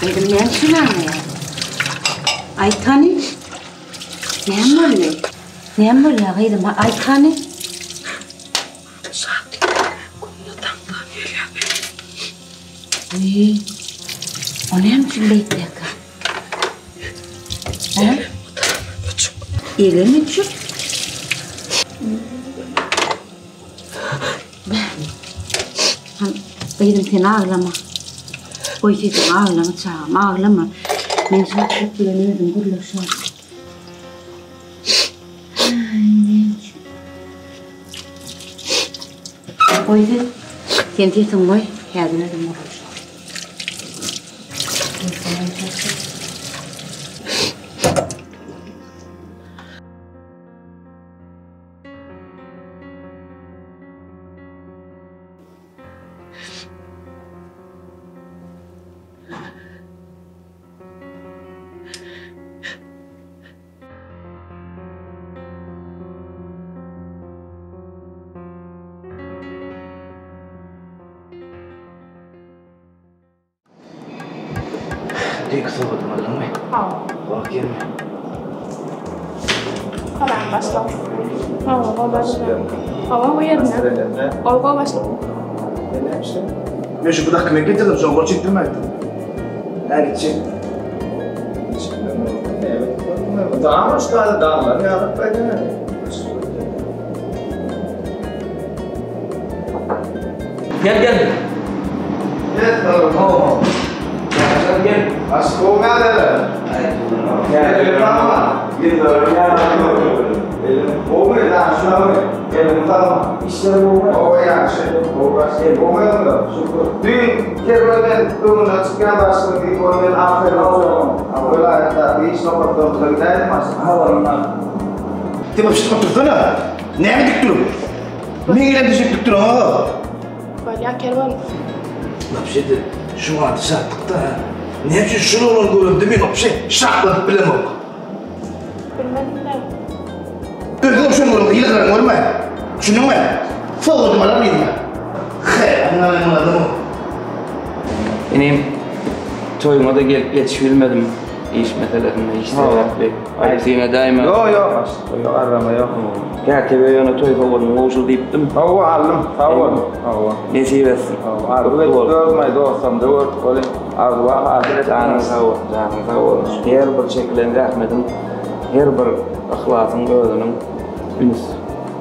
Gyzym näme üçin aglaýaň? Aýt hany. Näme boldy? Näme bolýar gyzym? Aýt hany. Şatlyk günde taňdan gelýär. Wiý. O näme üçin beýtýärkä? Hä? Elem öçük. Gyzym sen aglama. Goý sesiňi aglama çagam aglama. Men Şatlyk bilen özüm gürleşerin. Goý sen. Sen sesiňi goý. Häzir özüm gürleşerin. Düýnki sowgadymy aldyňmy? Hawa. Gowy ekenmi? Salam başlyk. Hawa, gowy başlyk. Hawa, bu ýerinde. Gowy, gowy başlyk. Men şu bu dokument getirdim, şoňa gol çekdirme aýtdym. Hä, gitjek. Dağ uçlar, dağlar ýazyp gaýdana. Gel gel. Gel, tamam. Gel gel. Aşk nädeler? Gel, tamam. Gowy, ýagşy. Gelin tamam. Işler gowy. Gowy ýagşy. Gowy ýagşy. Gowy ýagşy. Şükür. Düýn kerwen öňüne çykýan başlyk diýip, ony men ahyry oturdym. Welaýatdaky iş nokatlarymyza gidäýdim başlyk. Habaryň bar. Sen bir şykyp dursana. Näme dik durup? Men gelen düşüp dik duran-a. Bolýa kerwen. Wapşe-de şu wagty şatlykda ha. Näme üçin şul oglany göremde men wapşe şatlanyp bilemok. Bilmedim-dä. Özüňem şony göremde ýylgyraň görme. Düşündiňmi? Sowgadymy alaryn yzyna. Haýran galaýmaly adam-ow. Inim, toýuňa-da gelip ýetişibilmedim. Iş meselesinde, iş sebäpli. Aýyp syn edäýme. Ýok, ýok, başlyk, ýok, arrama ýok. Kätebe ýöne toý sowgadyňy gowşur diýipdim. Hawa, aldym, sag bol. Hawa. Nesip etsin. Hawa, arzuw edip görmeý, dostlarymda görüp welin, arzuwa hasyl etdim. Janyň sag bolsun, janyň sag bolsun. Her bir çekilen zähmetiň, her bir yhlasyň özüniň üns,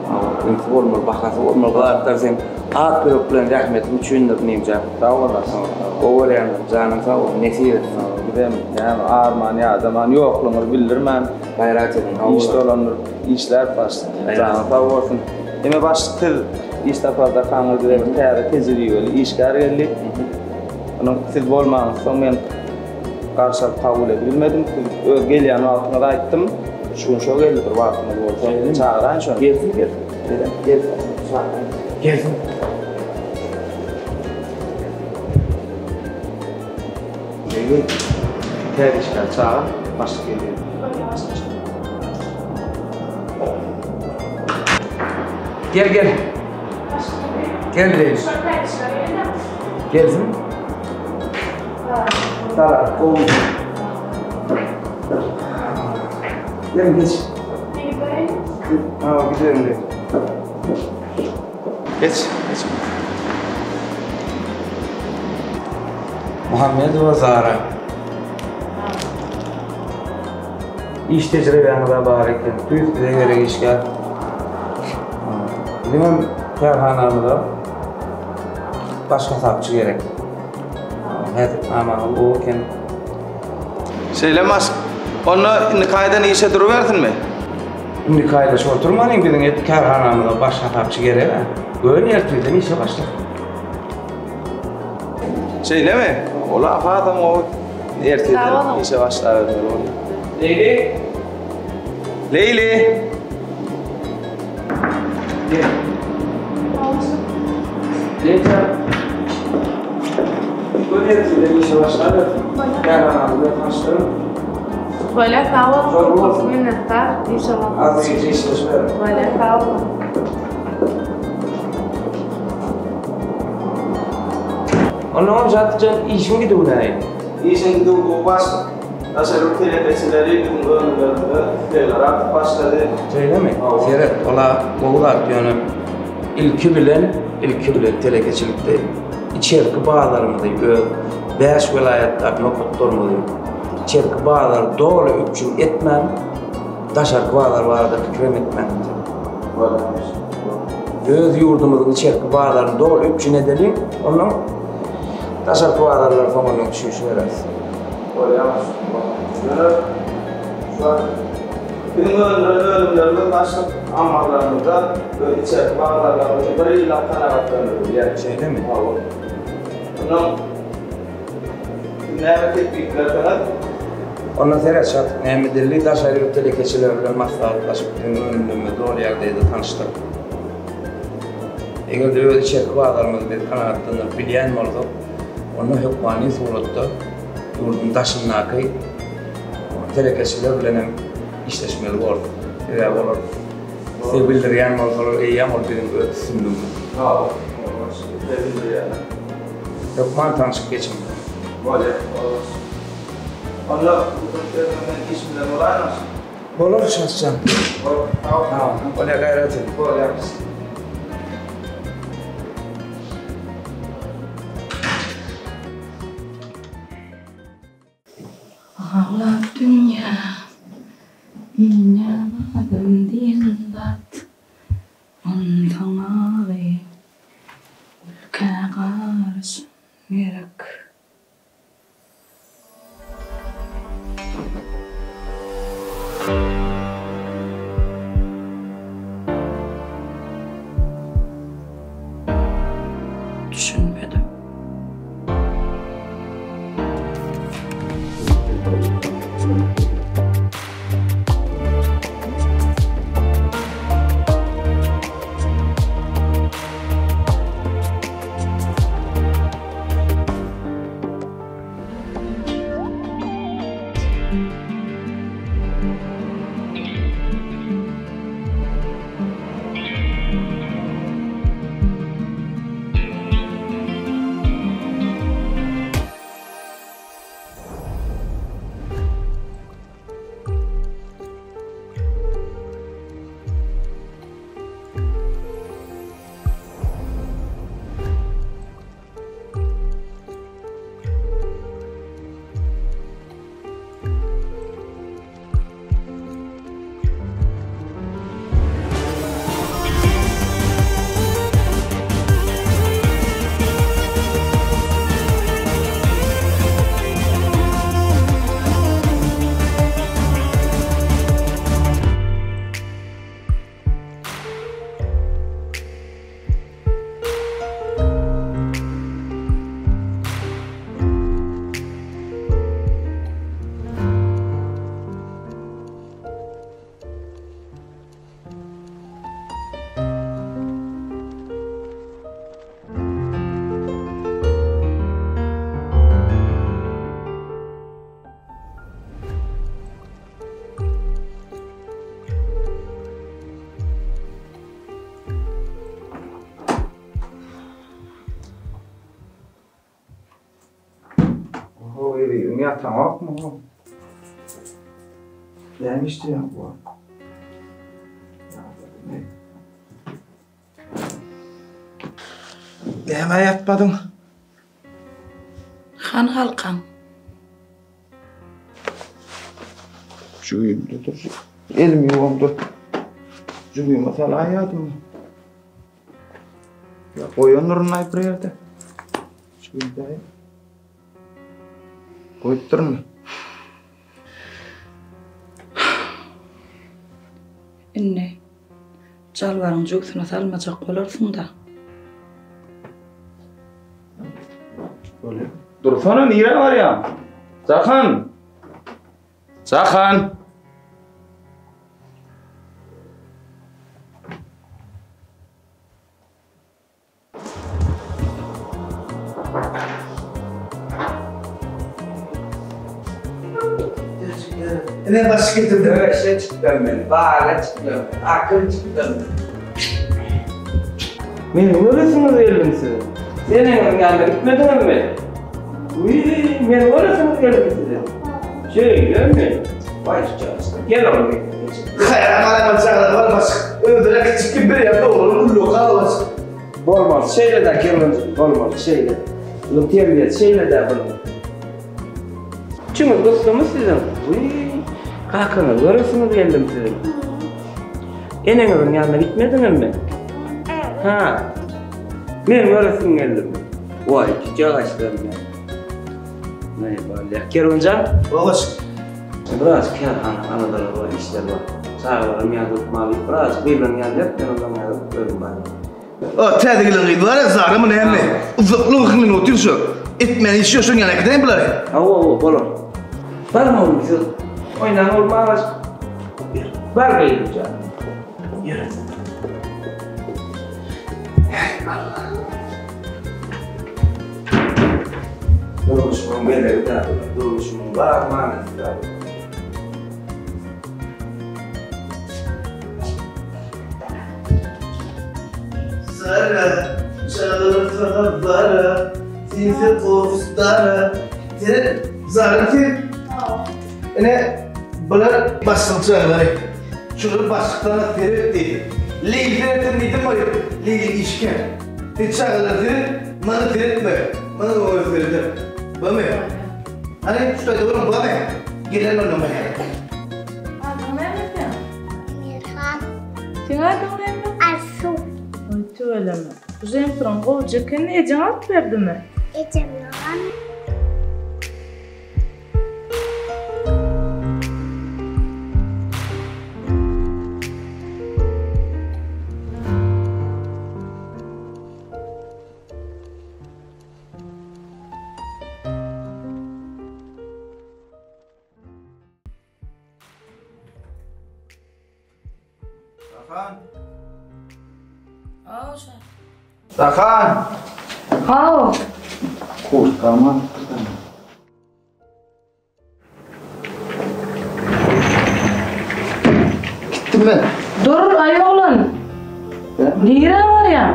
hawa, ünsi bolmaly, bahasy bolmaly. Bu zatlar seň ak ýürek bilen zähmetiň üçindir, inim jan. Sag bolasyn. Gowy görýändir, janyň sag bolsun, nesip etsin. Bizem näme arman ýadaman ýoklugyňyzy bildirmän Gaýrat ediň, hawa. Iş dolandyryp işläp başlyk. Janyň sag bolsun. Eme başlyk siz iş sapardakaňyz bize bir täze tejribeli işgär geldi. Onuň siz bolmaňyzsoň men garşy alyp kabul edibilmedim. Siz öz gelýän wagtyňyzy aýtdym. Şu gün şo geldi bir wagtyňyz bolsa çagyraýyn şony. Gelsin gelsin. Gelsin. Çagyraýyn. Gelsin. Begi, täze işgär çagyr. Başlyk gelýär. Gel gel. Gel Leýli. Gelsin. Salam, gowy. Gel geç. Ha, gidelim Leýli. Geç, geç. Muhammedowa Zara. Iş tejribäňiz-ä bar eken. Tüýs bize gerek işgär. Biziňem kärhanamyza baş hasapçy gerek. Häzirnamaňyz gowy eken. Şeýlemi başlyk? Onda indiki aýdan işe durubersinmi? Indiki aýda şu oturmanyň biziň et kärhanamyza baş hasapçy gerek-ä. Göni ertirden işe başlasyn. Şeýlemi? Ol-a hasam gowy. Ertirden işe başlabermeli bolýar. Leýli! Leýli! Gel. Leýli! Göni ertirden işe başlabersin. Kärhanamyz bilen tanyşdyryň. Bolýar, sag boluň. Köp köp minnetdar. Inşallah. Az gije işleşiberin. Bolýar, sag boluň. Onnoňam Şatlyk jan işiň gidiwi nähili? Işiň gidiwi gowy başlyk. Daşary ýurt telekeçileri biziň önümlerimize islegleri artyp başlady. Şeýlemi? Seret, ol-a gowy zat, ýöne ilki bilen, ilki bilen telekeçilikde içerki bazarymyzy, öz bäş welaýatdaky nokatlarymyzy, içerki bazary doly üpjün etmän, daşarky bazar barada pikirem etmäň. Öz ýurdumyzyň içerki bazaryny doly üpjün edeliň, ondan daşarky bazarlara soňundan düşünişibereris. Bolýar. Ýöne şu wagt biziň öndüren önümlerimiz başlyk ammarlarymyzda we içerki bazarlarymyzda bir ýyllap kanagatlandyrylýar. Şeýlemi? Hawa. Ondan Siz näme tekliplersiňiz? Onda seret Şatlyk Mämmedilli daşary ýurt telekeçileri bilen maslahatlaşyp biziň önümlerimizi doly ýagdaýda tanyşdyryp. Eger-de öz içerki bazarymyzy biz kanagatlandyryp bilýän bolsak, onda hökmany suratda ýurduň daşyndaky telekeçiler bilen hem işleşmeli borus. Sebäbi olar isleg bildirýän bolsalar eýýäm ol biziň öz üstünligimiz. Isleg bildirýärler. Hökman tanşyp geçiň. Bolýar, bolar. Onda rugsat berseň men iş bilen bolaýyn Bolar Şaşjan. Bol, sag bol. Sag bol. Bolýar, gaýrat et. Bolýar. Aglap dünýä inýän adam diýen zat Onsoň agy gülkä garyşan gerek. Düşünmedim. ýataňokmy ho? Näme işleýäň bu wagt? Ýadadym-eý. Nämä ýatmadyň? Han halkaň. Jübimde dur. Elim ýuwamda. Jübime salaýadym. Ýa goýandyryn aý bir ýerde. Jübimde. Goýupdyryn. Indi jalbaryň jübüsine salmajak bolarsyň-da. Bolýar. Dursana, nirä barýaň? Jahan! Jahan! Ine baş getirdim. Döşe çykdym men, baga çykdym, akyl çykdym. Meni göresiňiz geldim siziň. Eneňiziň ýanyna gitmediňizmi? Wiý, meni göresiňiz geldi siziň. Şeýlemi? Waý, çaşdym. Gel oglum, gel. Haýran galaýmaly çagalar bar başyk. Özleri kiçik gibi bir ýerde oglan uly gal başyk. Bolmaz şeýle-dä Kerwenjik, bolmaz şeýle. Bunuň terbiýesi şeýle-dä bunuň. Içiňiz gysdymy siziň? Wiý, kakaňyzy göresiňiz geldimi siziň? Eneňiziň ýanyna gitmediňizmi? Ha. Meni göresiň geldimi? Waý, kiçi men. Näme bolýar? Kerwenjan? Babaş. Biraz kärhana aladalary bar, işler bar. Çagalaram ýazyp, malyp, biraz gyzlaryň ýanyna ýat, men ondan ýazyp özüm barýan. O täze gelen gyz bar ya Zaramy näme? Uzakly gykylyny otyr şo. Etmän işi ýok şoň ýanyna äkideýin bulary. Hawa hawa bolar. Baryň oglum siz oýnaň oglum agaç. Bar gyzym jan. Ýöre. Heý Allah. Durmuşymyň bezegi däl bular. Durmuşymyň bar manysy däl bular. Zara, çagyryp saňa bara, Sinsi ofisdara. Sen, Zara sen. Ine, bular başlygyň çagalary. Şular başlykdan seret diýdi. Leýli seretsin diýdim goý, Leýli işgär. Sen çagalara seret, maňa seretme. Maňa oňa sereder. Bamy? Hany, şu taýda boluň, bamy? Gelen onda maňa. Adyň näme seň? Emirhan. Seň adyň näme? Arzuw. Oý tüweleme. Bu žemperiň gowja eken, ejeň alyp berdimi? Ejem ýogan. Sahan. Sahan. Haw. Kurtkamy alypdyr. Gitdim men. Dur, aý oglan. Nirä barýaň?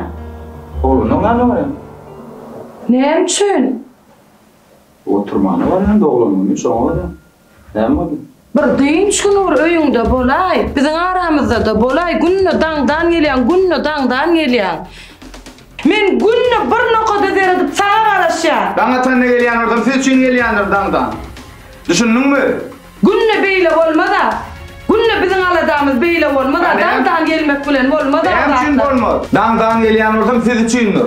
Oglanyň ýanyna barýan. Näme üçin? Oturmana barýan doglan güni şoňa barýan. Näme boldy? Bir dynç güni bir öýüňde bolaý, biziň aramyzda-da bolaý, günde daňdan gelýäň, günde daňdan gelýäň. Men günde bir nokada seredip saňa garaşýan. Daň atanda gelýän bolsam siz üçin gelýändir daňdan. Düşündiňmi? Günde beýle bolmaz-a. Günde biziň aladamyz beýle bolmaz-a, daňdan gelmek bilen bolmaz-a Näme üçin zatlar. bolmaz? Daňdan gelýän bolsam siz üçindir.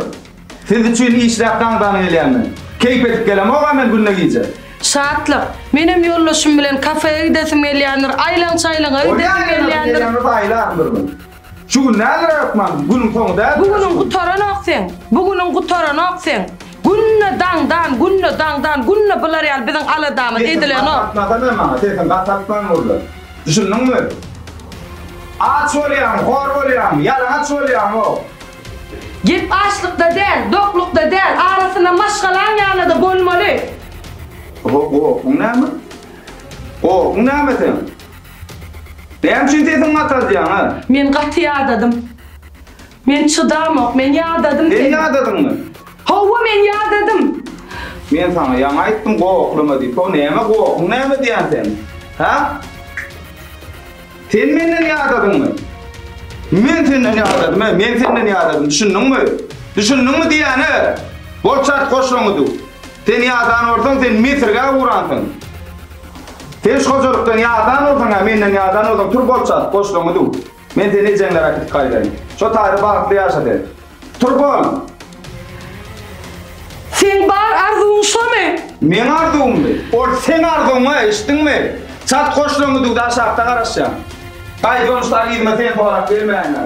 Siz üçin işläp daňdan gelýän men. Keýp edip gelemog-a men günde gije. Şatlyk, Menem ýoldaşym bilen kafeýe gidesim gelýändir, aýlaň-çaýlaňa gidesim gelýändir. Bolýa ýene aýlaryn bir gün. Şu gün däldir hökman, günüň soňy däldir. Bu günüň gutaranok seň, bu günüň gutaranok seň. Günde daňdan, günde daňdan, günde bular ýaly biziň aladamyz edilenok. Sesiňi gataltmasana maňa, sesiňi gataltman gürle. Düşündiňmi? Aç bolýaň, hor bolýaň, ýalaňaç bolýaň-ow. Gep açlykda däl, doklukda däl, arasynda maşgalaň ýanynda bolmaly. Oho, gorkyň näme? Gorkyň näme seň? Näme üçin sesiňi gataldýaň, a? Men gaty ýadadym. Men çydamok, men ýadadym Sen ýadadyňmy? Hawa, men ýadadym. Men saňa ýaňy aýtdym goklama diýip. O näme gokuň näme diýýän sen? Hä? Sen menden ýadadyňmy? Men senden ýadadym, he, men senden ýadadym, düşündiňmi? Düşündiňmi diýýän-e? Bol çat goşlaňy düw. Sen ýadan bolsaň, sen mesirgä uransyň. Sen şu hojalykdan ýadan bolsaň, hä, menden ýadan bolsaň, tur bol çat goşlaňy düw. Men seni ejeňlere äkidip gaýdaýyn. Şo taýda bagtly ýaşa sen. Tur bol! Seň bar arzuwyň şomy? Meň arzuwymmy? Ol seň arzuwyň-a, eşitdiňmi? Çalt goşlaryňy düw-de aşakda garaşýan. Gaýdyp onşda yzyma seni sorap gelmäýin-ä.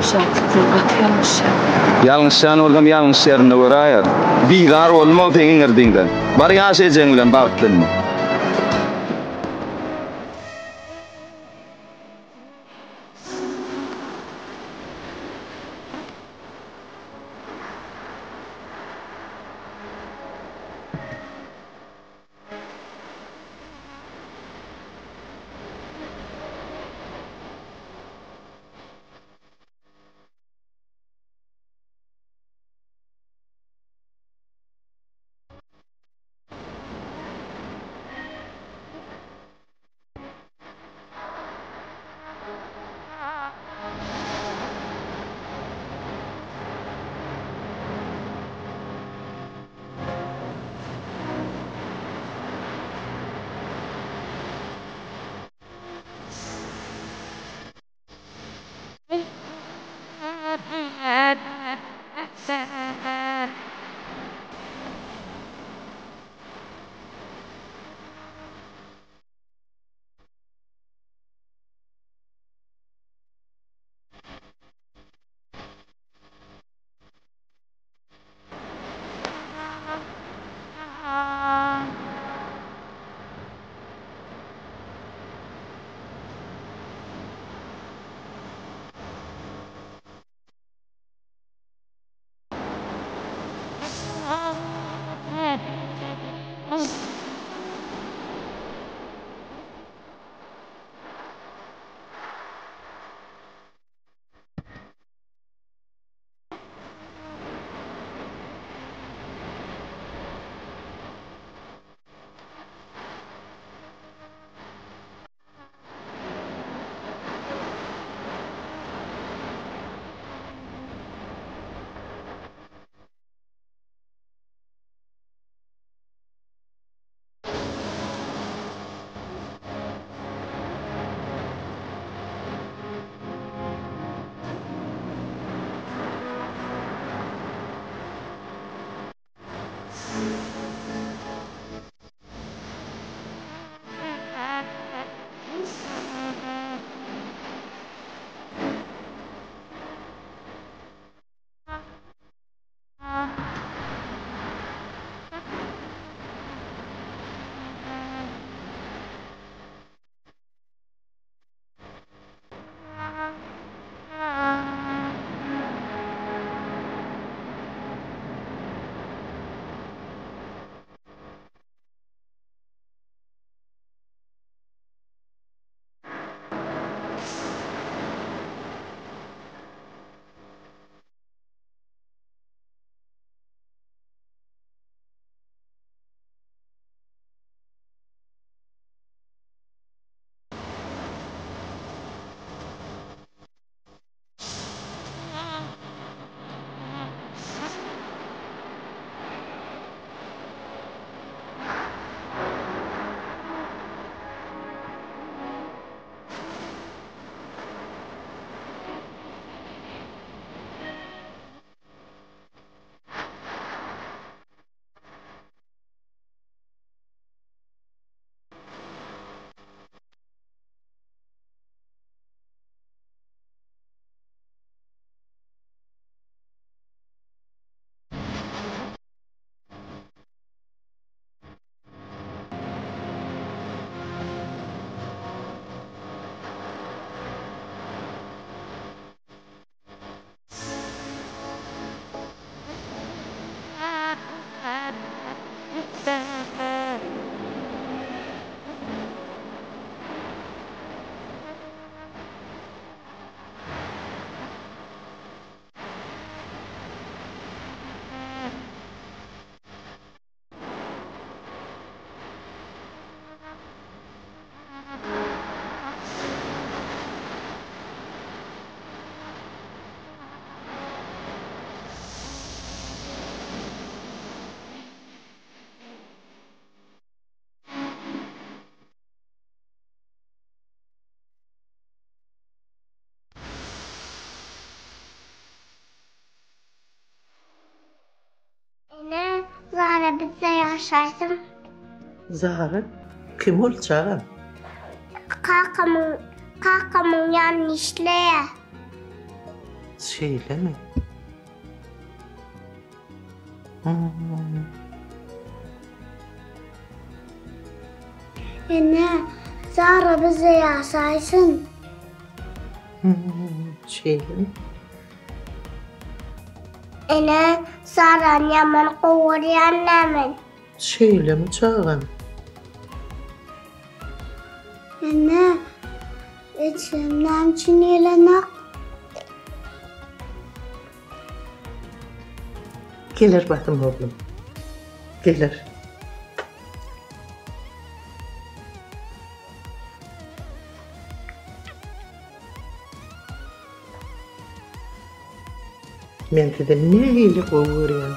Şatlyk sen gaty ýalňyşýaň. Ýalňyşýan bolsam ýalňyş ýerinde göräýer. Bizar bolma seň iňirdiňden. Bar ýaş ejeň bilen bagtly indi. bizde ýaşaýsyn. Zara kim ol çagam? Kakamyň kakamyň ýanynda işleýär. Şeýlemi? Hmm. Ene, Zara bizde ýaşaýsyn. Hmm, şeýlemi? Ene, Zarany ýaman gowy görýän-dä men. Şeýlemi çagam? Ene, ejem näme üçin gelenok? Geler basym oglum. Geler. Men sizi nähili gowy görýän.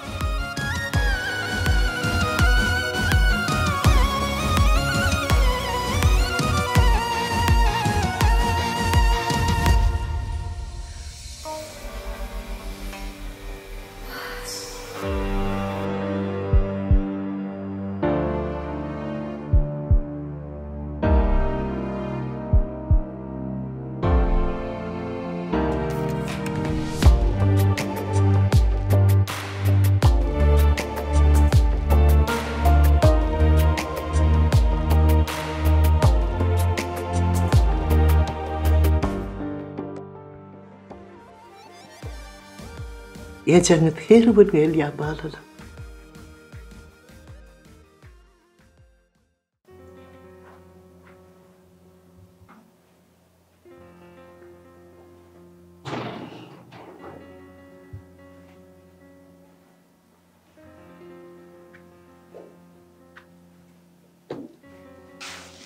Ejeňiz her gün gelýär balalar.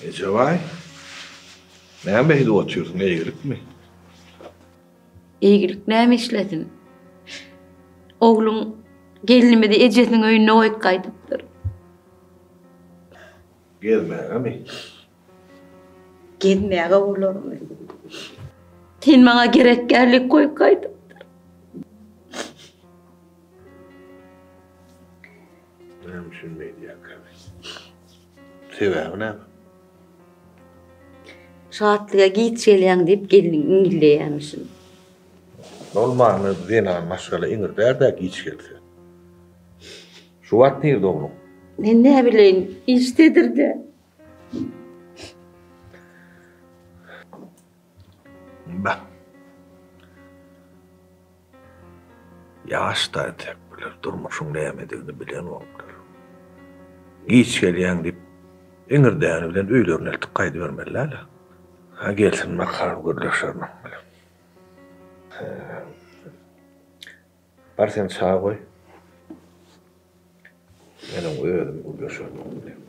Ejebaý, näme beýdip otyrsyň, eýgilikmi? Eýgilik näme işlesin? Ogluň gelnimizi ejesiniň öýünde goýup gaýdypdyr. Gezmägemi? Gezmäge bolarmy? Sen maňa gerek dällik goýup gaýdypdyr. Näme üçin beýdýärkä? Sebäbi näme? Şatlyga giç gelýäň diýip gelniň iňňilleýärmişin. Bolmanda zenan maşgala iňirdär-dä giç gelse. Şu wagt nirde ogluň? Men näbileýin, işdedir-dä. Bah. Ýaş-da entek bular, durmuşyň nämedigini bilenoklar. Giç gelýäň diýip, iňirdäni bilen öýlerine eltip gaýdybermeli däl-ä. Ha, gelsin bakalym, gürleşerin oň bilen. Bar sen çaý goý. Men oň özüm gürleşerin oň bilen.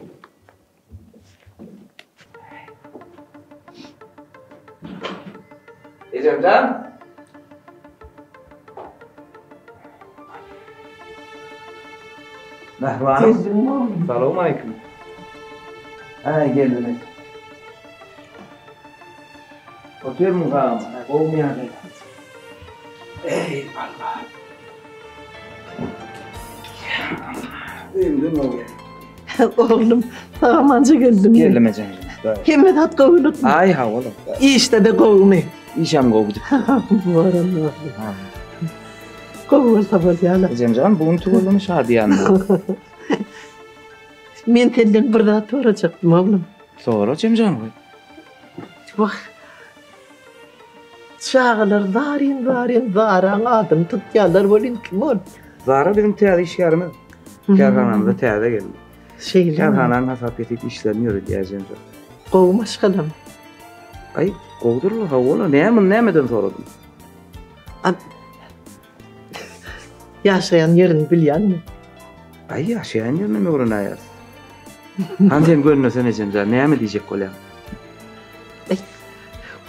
Ejemjan. Mähribanym. Salowmaleýkim. Hä, geldiňiz. Otyrmyň sagmy? Gowumy ýagdaýlar? Eý, Allah. Öýümden gowy. Oglum, sag-amanja geldiňmi? Geldim ejem. Hemme zat gowulykmy? Aý, hawa. Işde-de gowumy? Işem gowy gidip dur. Boranly. Gowy bolsa bolýar. Ejemjan, bu gün tüweleme şadyýan. Men senden bir zat sorajakdym, oglum. Sora, Jemjan. Wah. Çagalar zaryn-zaryn Zaraň adyny tutýarlar welin kim ol? Zara biziň täze işgärimiz. Kärhanamyza täze geldi. Şeýlemi? Kärhananyň hasap-hesip işlerini ýöredýär Jemjan. Gowy maşgalamy? Aý, gowudyr-la, hawa-la. Näme, muny nämeden soradyň? Ýaşaýan ýerini bilýäňmi? Aý, ýaşaýan ýerinem öwrenäýeris. Hany sen görünesen ejemjan, näme diýjek bolýaň? Aý,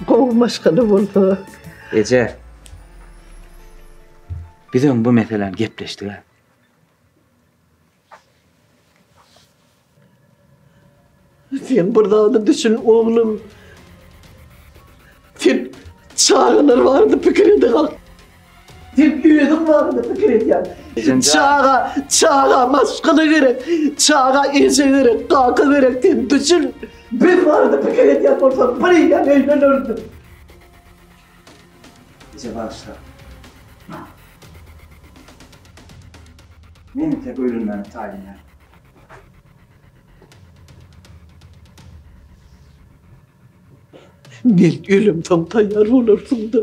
gowy maşgala bolsa. Eje, biz öň bu meseläni gepleşdik-ä. Sen bir zada düşün oglum. Sen çagalar barada pikir ede gal. Sen özüň barada pikir edýäň. Çaga, çaga maşgala gerek. Çaga eje gerek, kaka gerek. Sen düşün. Biz barada pikir edýän bolsaň, bir eýýäm öýlenerdiň. Eje bagyşla. Men entek öýlenmäne taýyn däl. Men ölemsoň taýýar bolarsyň-da.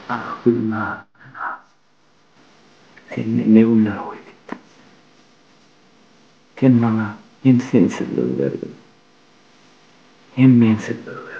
Ah Gülnar. Sen meni ne günlere goýup gitdiň. Sen maňa hem sensizligi berdiň, hem mensizligi berdiň.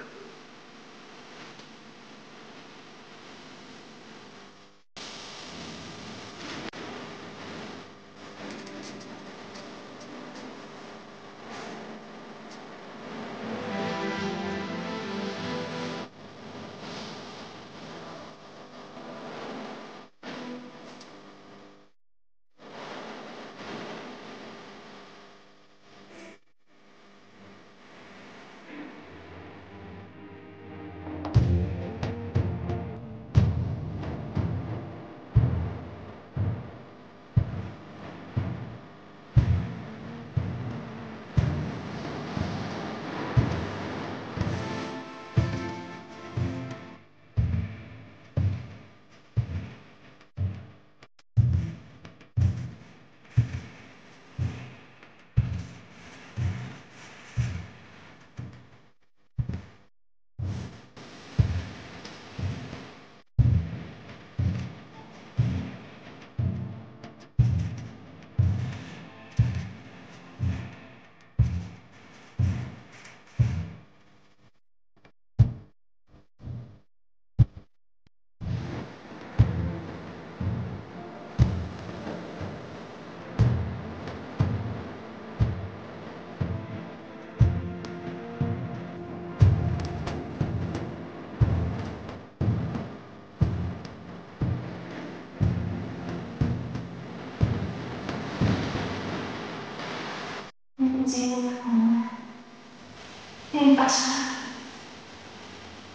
Sen başga.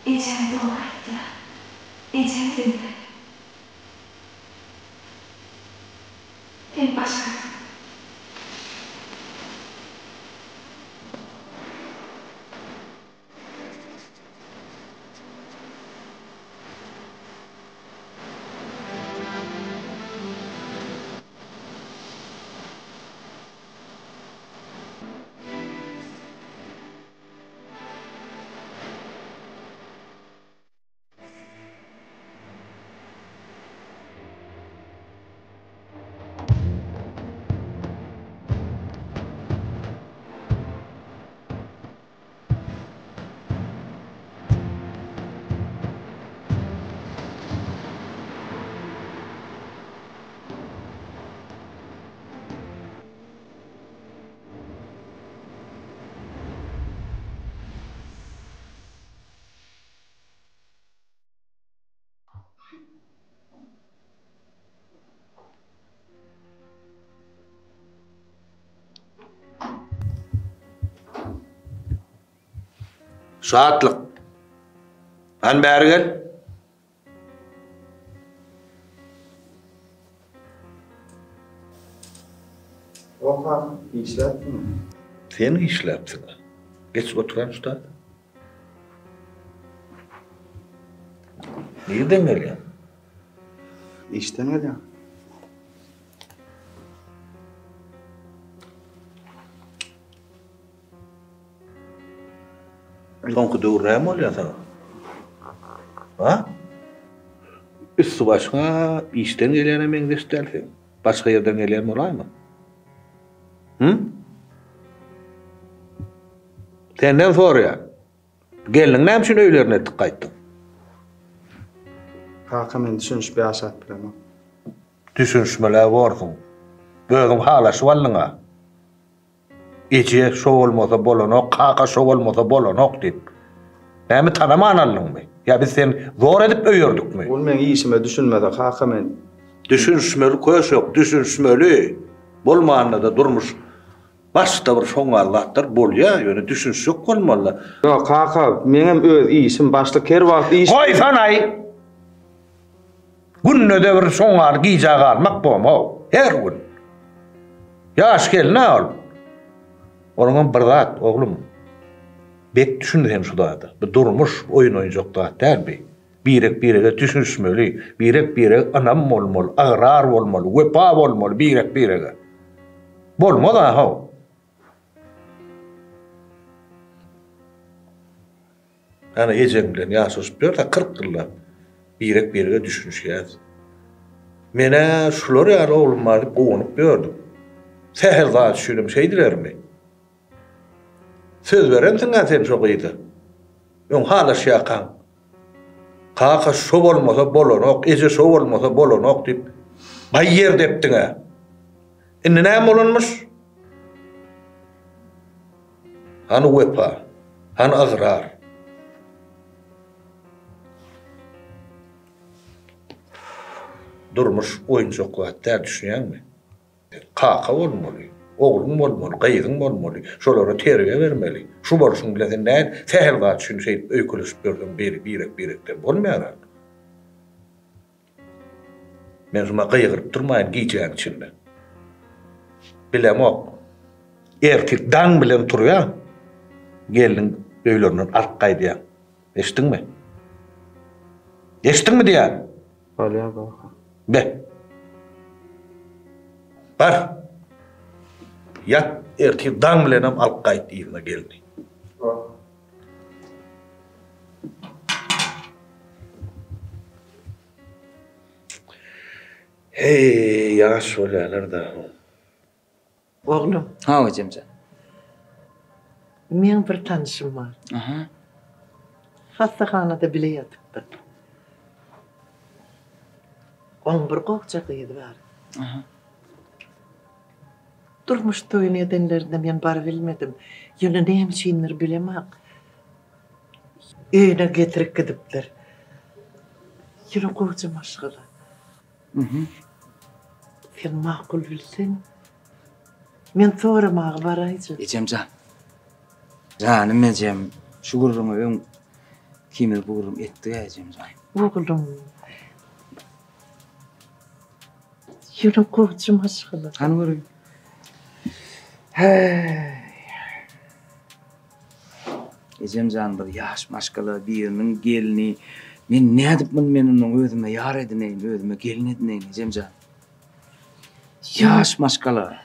Ejeň dogry aýtýar. Ejeň sende. Sen başga. Şatlyk. Hany bäri gel. Oha, işläpsiň. Sen işläpsiň. Geç oturan şu taýda. Nirden gelýäň? Işden gelýän. Soňky döwür näme bolýar saňa? Ha? Üsti başyňa işden gelýäne meňzeş däl seň. Başga ýerden gelýän bolaýma? Hü? Senden soraýan. Gelniň näme üçin öýlerine etdik gaýtdyň? Kaka men düşünişip ýaşap bilemok. Düşünişmeli-ä borsuň. Özüň halaşyp aldyň-a. Eje şo bolmasa bolanok, kaka şo bolmasa bolanok diýip. Näme tanaman aldyňmy? Ýa biz seni zor edip öýerdikmi? Ol meň işime düşünmese kaka men. Düşünişmeli köşek, düşünişmeli. Bolmanda-da durmuş başda bir şoňňal zatlar bolýa, ýöne düşünişjek bolmaly. Ýok kaka, meňem öz işim, başlyk her wagt iş. Goýsanaý! Günde-de bir şoňňal gijä galmak bomow, her gün. Ýaş gelin-ä ol. Onuňam bir zat, oglum, bek düşün sen şu zada. Bu durmuş oýun oýunjak zat däl bi. Birek-birege düşünişmeli, birek-birege ynam bolmaly, ygrar bolmaly, wepa bolmaly birek-birege. Bolmaz-a, how. Ana ejeň bilen ýaşaşyp ýörse 40 ýyllap birek-birege düşünişýäs. Men-ä şular ýaly oglum bar diýip guwanyp ýördüm. Sähel zat üçinem şeýdilermi? Söz berensiň-ä sen şo gyza. Öň halaşýarkaň. Kaka şo bolmasa bolanok, eje şo bolmasa bolanok diýip baý ýer depdiň-ä. Indi näme bolanmyş? Hany wepa? Hany ygrar? Durmuş oýunjak zat däl, düşünýäňmi? Kaka bolmaly, ogluň bolmaly, gyzyň bolmaly, şolara terbiýe bermeli. Şu bolşuň bilen sen nädip sähel zat üçin şeýdip öýkeleşip ýörseň biri birek-birekden bolmaýar-a. Men şuma gygyryp durmaýyn gijäň içinde. Bilemok. Ertir daň bilen turýaň, gelniň öýlerinden alyp gaýdýaň. Eşitdiňmi? Eşitdiňmi diýýän? Bolýar kaka. Be. Bar. Ýat, ertir daň bilenem alyp gaýt yzyna gelni. Heý, ýaş bolýarlar-da. Oglum. Hawa, ejemjan. Meň bir tanyşym bar. Aha. Hassahanada bile ýatypdyr. Oň bir gowja gyzy bar. Aha. Durmuş toýuny edenlerinde men barybilmedim. Ýöne näme üçindir bilemok. Öýüne getirip gidipdir. Ýöne gowja maşgala. Sen makul bilseň, men soramaga baraýjak. Ejem jan. Janym ejem, şu gürrüňi öň ikimiz bu gürrüň etdik-ä ejem jan. Oglum. Ýöne gowja maşgala. Hany göreýin. Häý. Ejem jan bir ýaş maşgala biriniň gelni. Men nädip muny men ondan özüme ýar edineýin, özüme gelin edineýin ejem jan. Ýaş maşgala.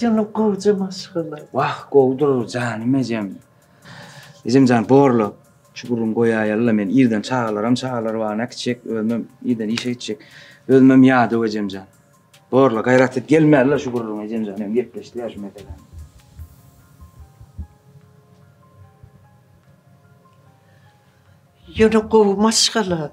Ýöne gowja maşgala. Wah gowudyr janym ejem. Ejem jan borla şu gürrüňi goýaýalyla men irden çagalaram çagalar bagyna äkitjek özümem irden işe gitjek. Özümem ýadaw ejem jan. Borla gaýrat et gelmäliler şu gürrüňe ejemjan öň gepleşdik-ä şu meseläni. Ýöne gowy maşgala.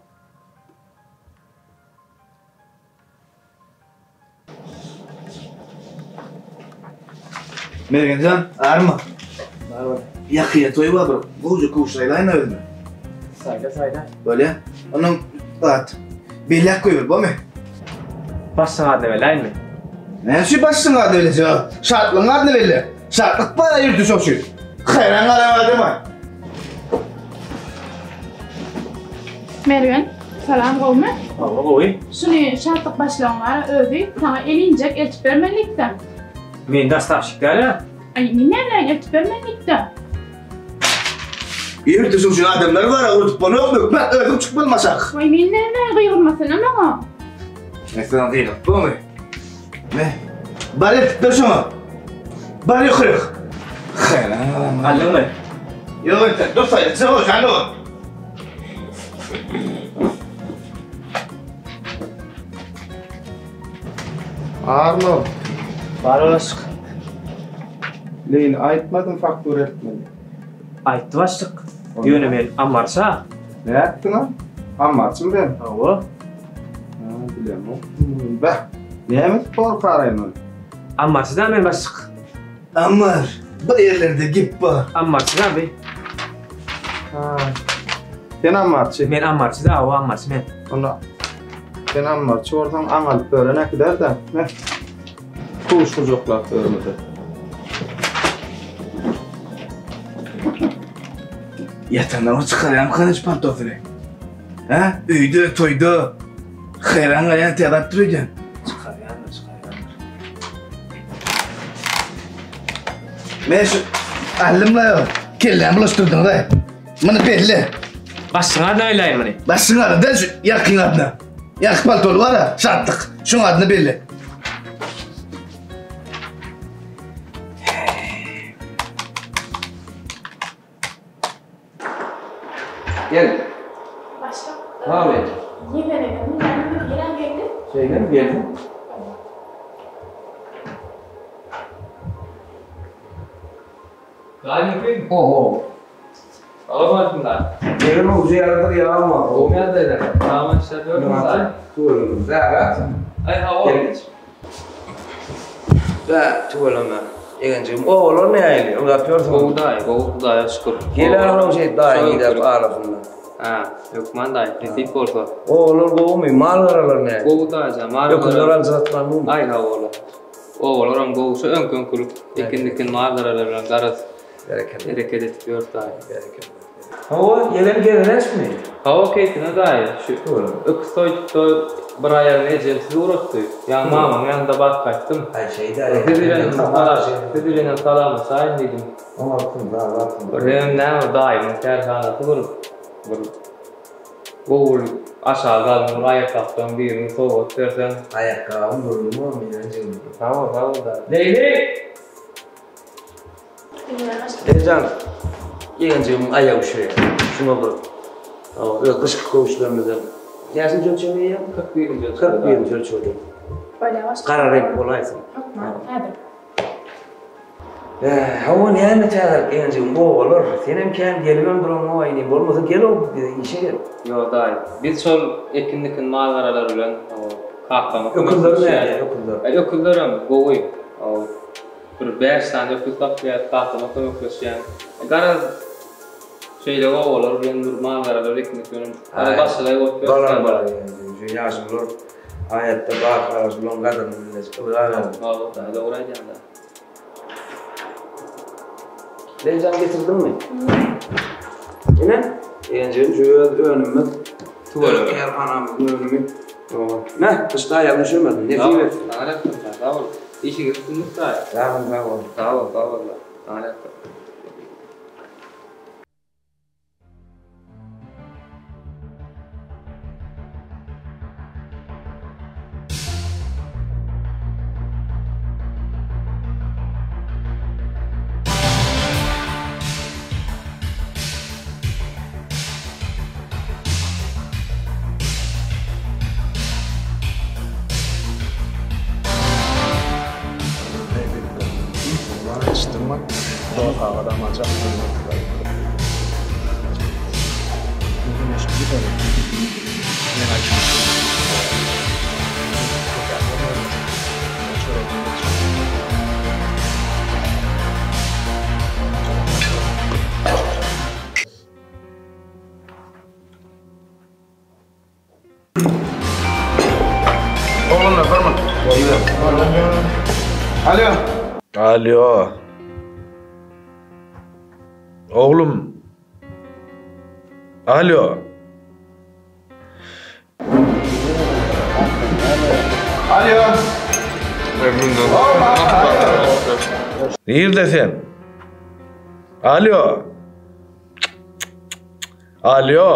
Mergenjan, arma. Ýakyna toý bar bir gowja köwüş saýlaýyn özüme. Saýla, saýla. Bolýa. Ondan zat belläp goýber, bormy? Başlygyň adyna belläýinmi? Näme üçin başlygyň adyna bellejek? Şatlygyň adyna belle. Şatlyk bar ýurtda şoň üçin. Haýran galaýan adama. Mergen. Salam gowmy? Hawa gowy. Şuny Şatlyk başlygyň bar özi saňa elinjek eltip bermeli diýipdir. Men dostawşik däl-ä. Aý men näme eltip bermeli diýipdir. Ýerde şuň üçin adamlar bar, urudyp bolýarmy? Hökman özüň çykmaly maşak. Waý men näme gygyrmasana maňa. Men sana gygyryp durmy? Me. Bar eltip ber şoňa. Bar ýokaryk. Aldyňmy? Ýok entek, dur saýa, çyk ol, sen dur. Arnold. Bar başlyk. Leýli aýtmadym faktura eltmeli. Aýtdy başlyk. Ýöne men ammarça. Nätdiň-a? Ammarçymy sen? Hawa. Ha, bilemok. Beh, näme edip borkaraýyn ony? Ammarçy da men başlyk. Ammar, bir ýerlerde gep bar. Ammarçy da bi. Ha. Sen ammarçy. Men ammarçy da, hawa ammarçy men. Onda sen ammarçy bolsaň aňalyp bören äkider-de. Meh. Kuş gujaklap börmese. Ýatandan bir çykarýarmykan hiç paltosyny? Hä? Öýde, toýda haýran galýan täze alyp dur öýdýän. Çykarýandyr, çykarýandyr. Men şu aldym la ýok. Kellämi bulaşdyrdyňyz-aý. Muny belli. Başyňa adyna aýlaýyn muny. Başyň adyna däl şu ýakyň adyna. Ýaky paltoly bar-a, Şatlyk. Şoň adyna belli. Gel. Başlyk. Salam. Ýegen eken, näme gelen geldi? Şeýle gelsin. Daýy Oho. Salam aýtyn daýy. Ýegen ujy ýalydyr ýalma. Gowy ýagdaýlar. Salam işler gördüňmi daýy? Tüweleme. Zära. Aý hawa. Gel geç. Bä, tüweleme. Egenjigim, obalar nähili? Ylgap ýörsüň. Gowy daýy, gowy Hudaýa şükür. Gel onuň şeý daýyň gidäp arasynda. Hä, hökman daýy, nesip bolsa. Obalar gowumy? Mal-garalar nähili? Gowy daýyjan, mal-gara. Öküzler aljyratmanmy? Aý hawa olar. Obalaram gowy, şu öňki-öňkülik ekin-dikin mal-garalar bilen garaz. Berekella. Hereket edip ýörüs daýy. Berekella. Hawa, ýelen gezelençmi? Hawa, keýpine daýy. Şu öküz soýdukda bir aýagyny ejem siz ugratdy. Ýaňy mamamyň ýanynda baryp gaýtdym. Aý, şeýdä. Siz bilenem siz bilenem salamlaşaýyn diýdim. Oňarsyň, zalapsyň. Bir hem näme daýymyň kärhanasy bir bir gowy bir aşagy galyň bir aýakgaplaryň birini sowgat berseň. Aýakgabyň gürrüňi bolmy ýegenjigim? Sag bol, sag bol daýy. Leýli! Ejejan, ýegenjigimiň aýagy üşeýär. Şuňa bir öz gyşky köwüşlerimizden näçinji ölçeg geýýäň? 41-nji ölçeg. 41-nji ölçegde. Gara reňk bolaýsyn. Hökman, häzir. Hawa, näme täzelik ýegenjigim, obalar. Senem kän gelibem duraňok inim, bolmasa gel-ow bize işe gel. Ýok, daýy. Biz şol ekin-dikin mal-garalar bilen kakama kömek Öküzler edişýäs. näme, öküzler? Öküzlerem gowy. Bir bäş sany öküz saklaýas, kakama kömekleşýän. Garaz, şeýle obalar bilen bir mal-garalar ekmek bilen garaz başagaý bolup ýörüs. Balam bar ýa, şu ýaşulular aýatda bar ýaşulularyň gadyryny bilmejek ylgar ýaly. Hawa, daýy dogry aýdýaň-da. Lenjan getirdiňmi? Ine, ýegenjigim şu öz önümimiz. Tüweleme. Kärhanamyzyň önümi. Meh, gyşda aýagyň üşemesin, nesip etsin. Saňa rehmet, sag bol. Işiňiz üstünlik daýy. Sag bol, sag bol. Sag bol, sag bol daýy. Saňa rehmet. Oglanlar bir minut. Alo. Alo. Oglum. Alo. Alýo. Nirde sen? Alýo. Alýo.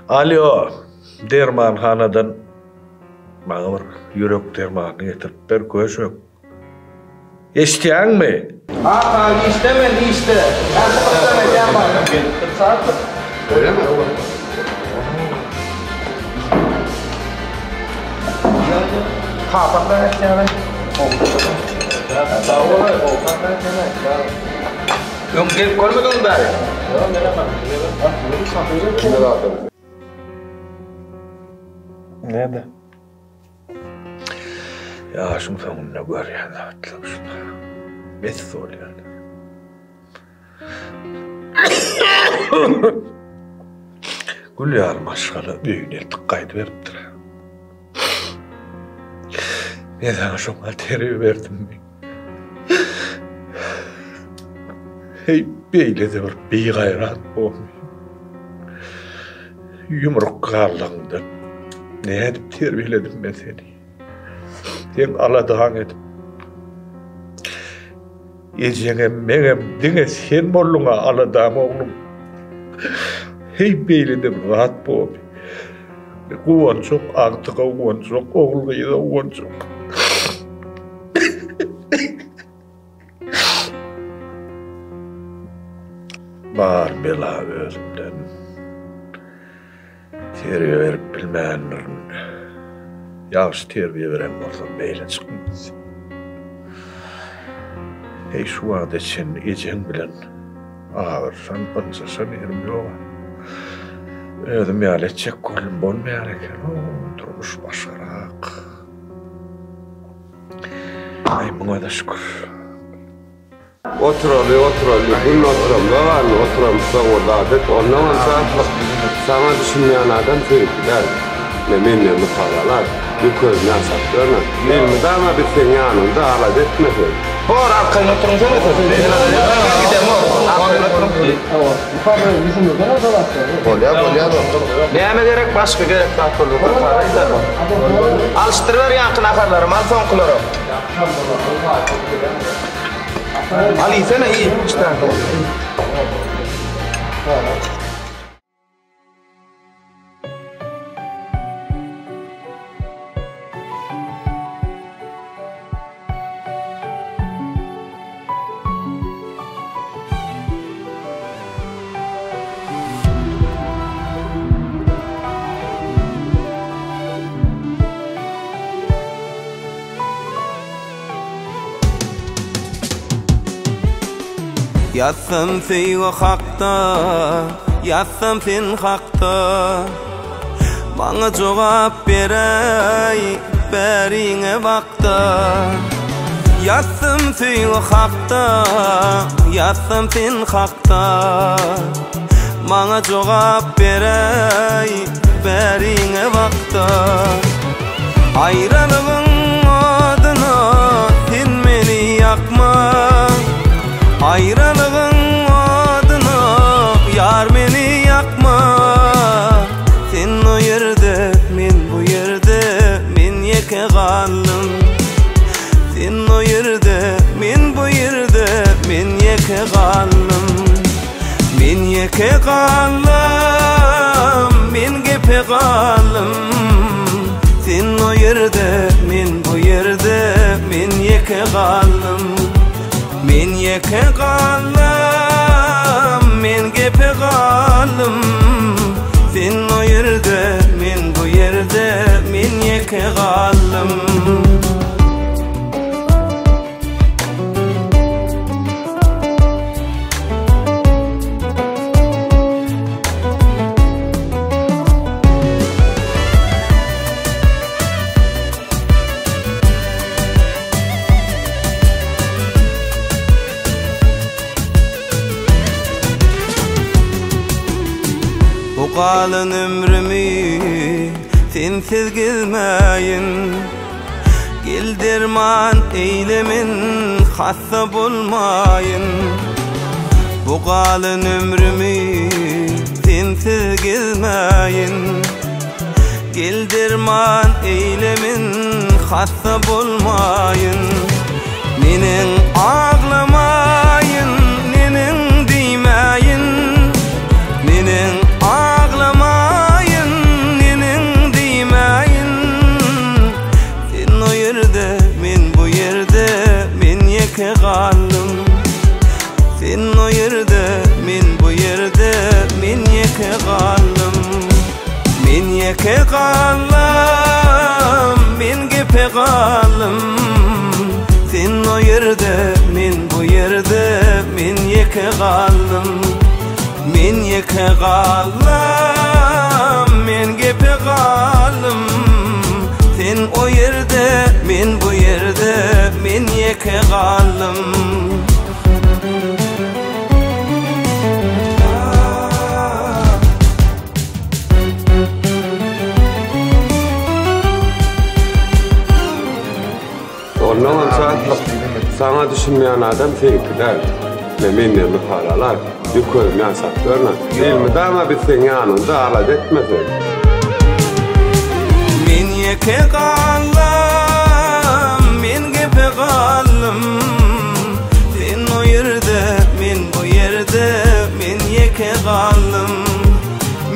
Alýo, dermanhanadan maňa bir ýürek dermanyny getirip ber, köşek. Eşidýäňmi? Kaka, işde men, işde. Öň gelip görmediňmi bäri? Näme? Ýaşyň soňunda görýän zatlar şular. Bes bolýar. Gül ýaly maşgala öýüne eltip gaýdyberipdir. Men saňa şoňa terbiýe berdimmi? Heý, beýle-de bir bigaýrat bormy? Ýumruk galdygyňdan nädip terbiýeledim men seni? Seň aladaň edip, ejeňem, meňem diňe sen bolduň-a aladam, oglum. Heý, beýle-de bir zat bormy? Guwanjak, agtyga guwanjak, ogul-gyza guwanjak. Bar bela özümden. Terbiýe berip bilmändirin. Ýagşy terbiýe beren bolsam beýle çykmaz. Heý şu wagta çenli ejeň bilen agyrşan, ynjaşan ýerim ýog-a. Özüm ýaly etjek boldum, bolmaýar eken. O, durmuş başgarak. Aý, muňa-da şükür. Oturaly, oturaly, gün oturamzok indi, oturamyzsoň o zat et, onnoňam şatlyk, saňa düşünýän adam söýgi däl. Ine, menden mysal alar, bir közüni açap görme. Elmydama biz seň ýanyňda, alada etme sen. Bor, arkaýyn oturyň sen otur. Men gidemok, arkaýyn oturyň. Bolýa, bolýa dostum. Näme gerek, başga gerek zat bolsa bir saraý-da. Alyşdyryber ýaňky naharlaram, al soňkularam. Al iýsene, iý, işdäň. Ýazsam söýgi hakda, ýazsam sen hakda Maňa jogap beräý, bäriňe bakda Ýazsam söýgi hakda, ýazsam sen hakda Maňa jogap beräý, bäriňe bakda Aýralygyň odyna sen meni ýakma Aýralygyň odyna ýar meni ýakma Sen o ýerde, men bu ýerde, men ýeke galdym Sen o ýerde, men bu ýerde, men ýeke galdym Men ýeke galdym, men gepe galdym Sen o ýerde, men bu ýerde, men ýeke galdym Men ýeke galdym, men gepe galdym Sen o ýerde, men bu ýerde, men ýeke galdym. Bu galan ömrümi sensiz gezmäýin. Gel. Gel derman eýle men hassa bolmaýyn Bu galan ömrümi sensiz gezmäýin Gel derman eýle men hassa bolmaýyn Neneň aglamaýyn neneň diýmäýin Neneň aglamaýyn neneň diýmäýin Sen o ýerde men bu ýerde men ýeke galdym Sen o ýerde men bu ýerde men ýeke galdym Men ýeke galdym men gepe galdym Sen o ýerde men bu ýerde men ýeke galdym Men ýeke galdym men gepe galdym Sen o ýerde men bu ýerde men ýeke galdym. Onnoňam şatlyk, saňa düşünmeýän adam seňki däl. Men menden mysal alar, ýüközüm ýaşap ýörün. Elmydama biz seň ýanyňda, alada etme sen. Men ýeke galdym, men gepe galdym. Sen o ýerde, men bu ýerde, men ýeke galdym.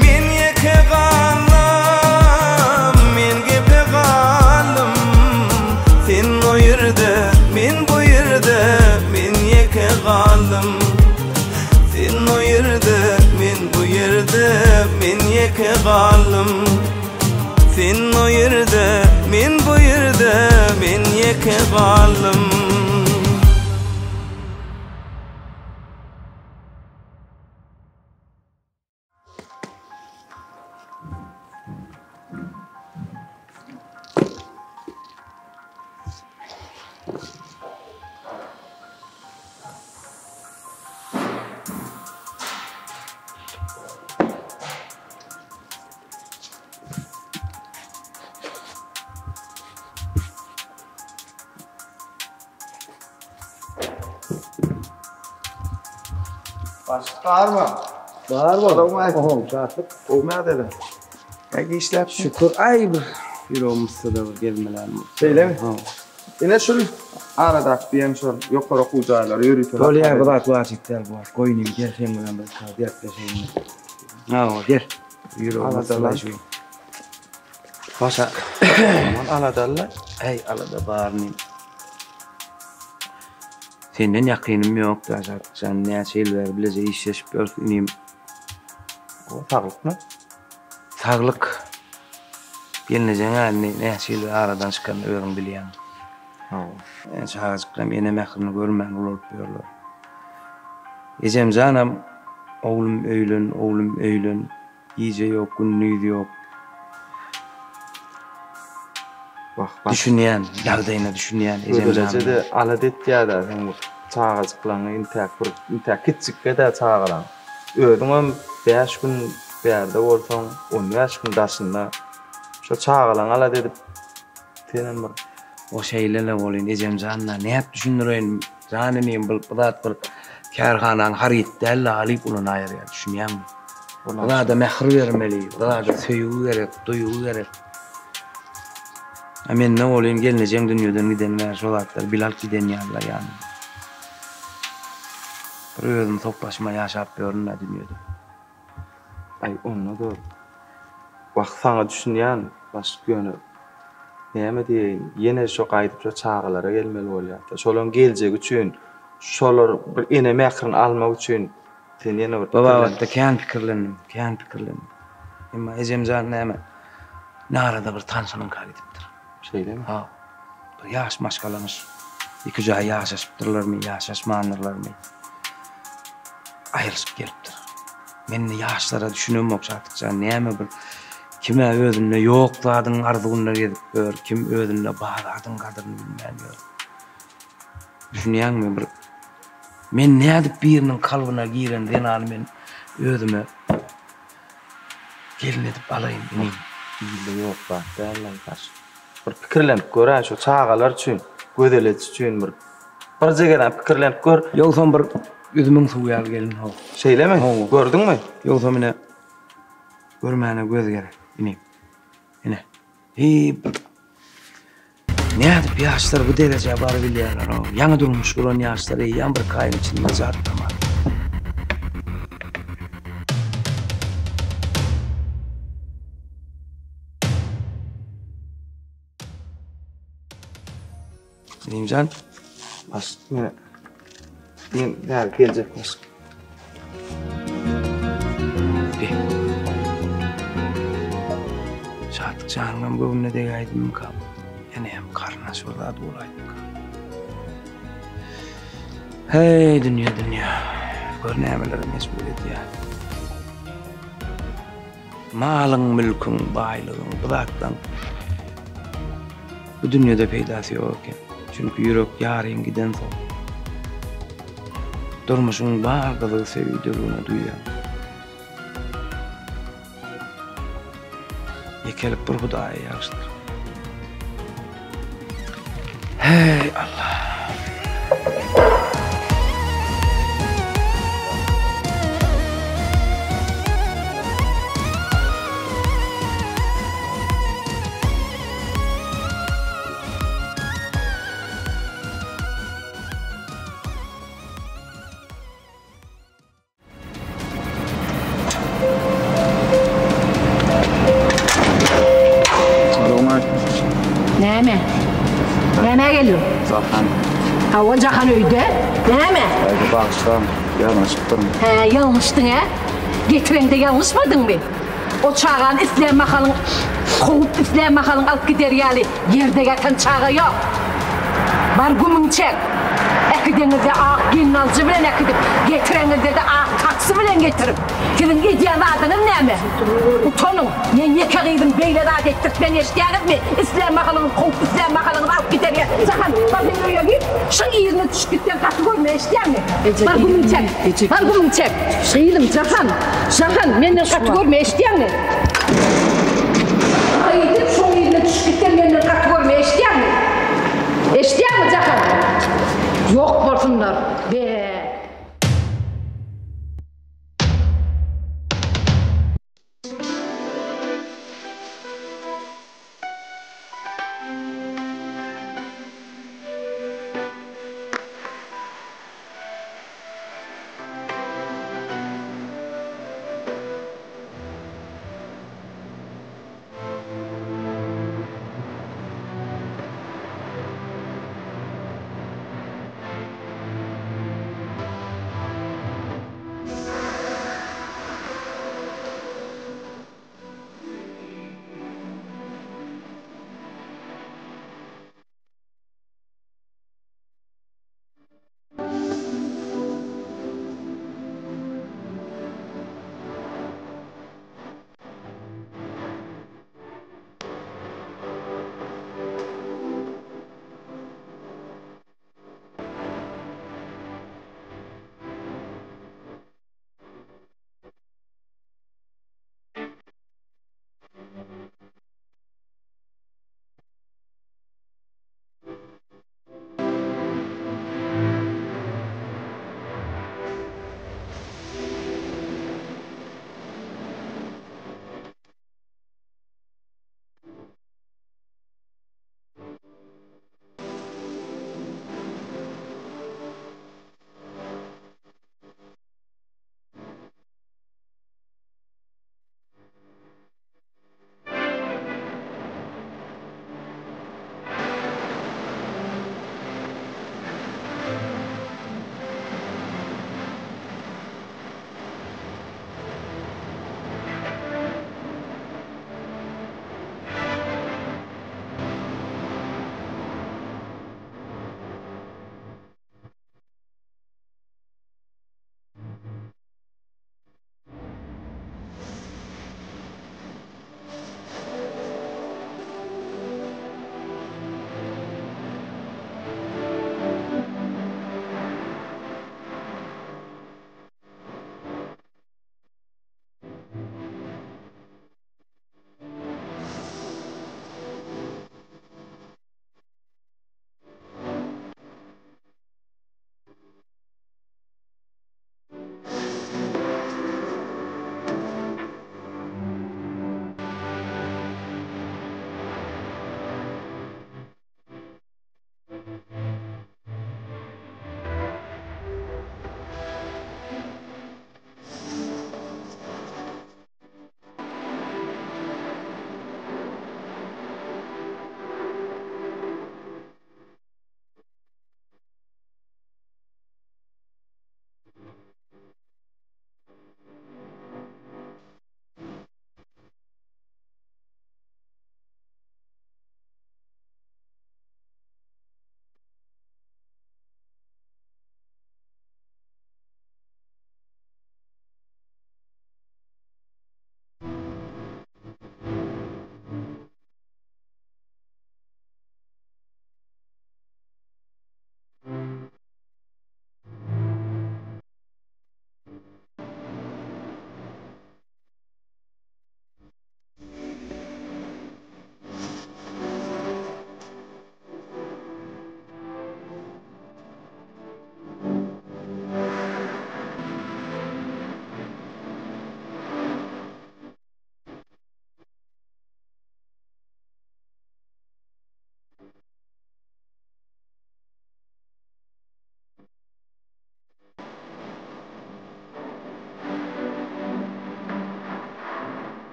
Men ýeke galdym, men gepe galdym. Sen o ýerde, men bu ýerde, men ýeke galdym. Sen o ýerde, men bu ýerde, men ýeke galdym. Sen o ýerde, men bu ýerde, men ýeke galdym. Başlyk barmy? Bar bar. Salowmaleýkim. Şatlyk. Gowmy ýagdaýlar? Näge işläp? Şükür. Aý bir ýüregim yssada bir gezmelänim. Şeýlemi? Ine şul aradaky diýen şol ýokary okuw jaýlary ýörite. Bolýar bu zat wajyp däl bu wagt. Goý inim gel sen bilen bir dertleşeýin. Hawa gel. Ýüregim yssada şu. Başa. Aman aladalla. Äý alada baryny. Senden ýakynym ýok Daşatjan näçe ýyl bäri bileje işleşip ýörüs inim. O saglykmy? Saglyk. Gelnejeň indi näçe ýyl bäri aradan çykanyny özüň bilýäň. Hawa. Çagajyklam ene mährini görmän ulalyp ýörler. Ejemjanam oglum öýlen, oglum öýlen. Gije ýok, gündiz ýok. Wah, bak. Düşünýän, ýagdaýyna düşünýän ejem janyň. Gözelejede alada etýär-dä seň bu çagajyklaňy intäk bir, intäk kiçjikge-dä çagalaň. Özüňem bäş gün bärde bolsaň, on bäş gün daşynda. Şo çagalaňy alada edip, senem bir. O şeýle-le bolyn, ejem jan-da, nädip düşündireýin, Jan inim, bu zat bir kärhanaň haryt däl-de, alyp ulanaýerýär, düşünýäňmi? Bu zada mähir bermeli, bu zada söýgi gerek, duýgy gerek. A mende welin gelnejeň dünýeden gideni bäri şo zatlary bile alyp giden ýalylar ýanymda. Bir özüm sopbaşyma ýaşap ýörün-dä dünýede. Aý onda-da wah saňa düşünýän başlyk ýöne näme diýeýin ýene şo gaýdyp şo çagalara gelmeli bolýar-da. Şolaň geljegi üçin şolar bir ene mährini almak üçin sen ýene bir Bu babatda kän pikirlendim, kän pikirlendim. Emma ejemjan näme Narada bir tanşynyňka gidipdir. Şeýlemi? Haw. Bir ýaş maşgalamyş. Iki jaý ýaşaşypdyrlarmy, ýaşaşmandyrlarmy? Aýrylyşyp gelipdir. Men indi ýaşlara düşünemok Şatykjan, näme bir kim-ä özünde ýok zadyň arzuwynda gezip ýör, kim özünde bar zadyň gadyryny bilmän ýör. Düşünýäňmi bir men nädip biriniň kalbyna giren zenany men özüme gelin edip alaýyn inim. Ilde ýok zat däl-laý daş. Bir pikirlenip gör-ä şu çagalar üçin, Gözel eje üçin bir birje gezek pikirlenip gör. Ýogsam bir üzümiň suwy ýaly gelin how. Şeýlemi? Hawa. Gördüňmi? Ýogsam ine görmäne göz gerek inim. Ine. Hiý bir Nädip ýaşlar bu derejä barybilýärler-ow? Ýaňy durmuş guran ýaşlar eýýäm birki aýyň içinde jatlamaz. Inimjan, baş, men, men bäri geljek baş. Şatlyk janyňam göwnüne degäýdimika? Ýa näme garyndaş bir zat bolaýdymyka? Heý, dünýe, dünýe. Gör nämelere mejbur edýär. Malyň, mülküň, baýlygyň bu zatlaň bu dünýede peýdasy ýok eken. Çünki ýürek ýaryň gidensoň, durmuşyň bar gyzygy söýgüdeligini duýýaň. Ýekelik bir Hudaýa ýagşydyr. Heý, Allah! Näme? Nämä geldiň? Jahan. Hawa, Jahan öýde. Näme? Aýdy bagyşlaň, ýalňyşypdyryn. Hä, ýalňyşdyň, hä? Getireňde ýalňyşmadyňmy? O çagany islän mahalyň kowup, islän mahalyň alyp gider ýaly ýerde ýatan çaga ýok. Bar gümüňi çek. Äkideňizde ak gelnaljy bilen äkidip, getireňizde-de ak taksi bilen getirip. Siziň edýän zadyňyz näme? Utanyň! Men ýeke gyzym beýle zat etdirtmen eşidýäňizmi? Islän mahalyňyz kowup, islän mahalyňyz alyp gider ýa. Jahan, bar sen öýe gir. Şuň yzyna düşüp gitseň gaty görme eşidýäňmi? Bar gümüňi çek. Bar gümüňi çek. Gyzym, Jahan, Jahan, menden gaty görme eşidýäňmi? Gaýdyp şoň yzyna düşüp gitseň menden gaty görme eşidýäňmi? Eşidýäňmi Jahan? Ýok bolsunlar. Be.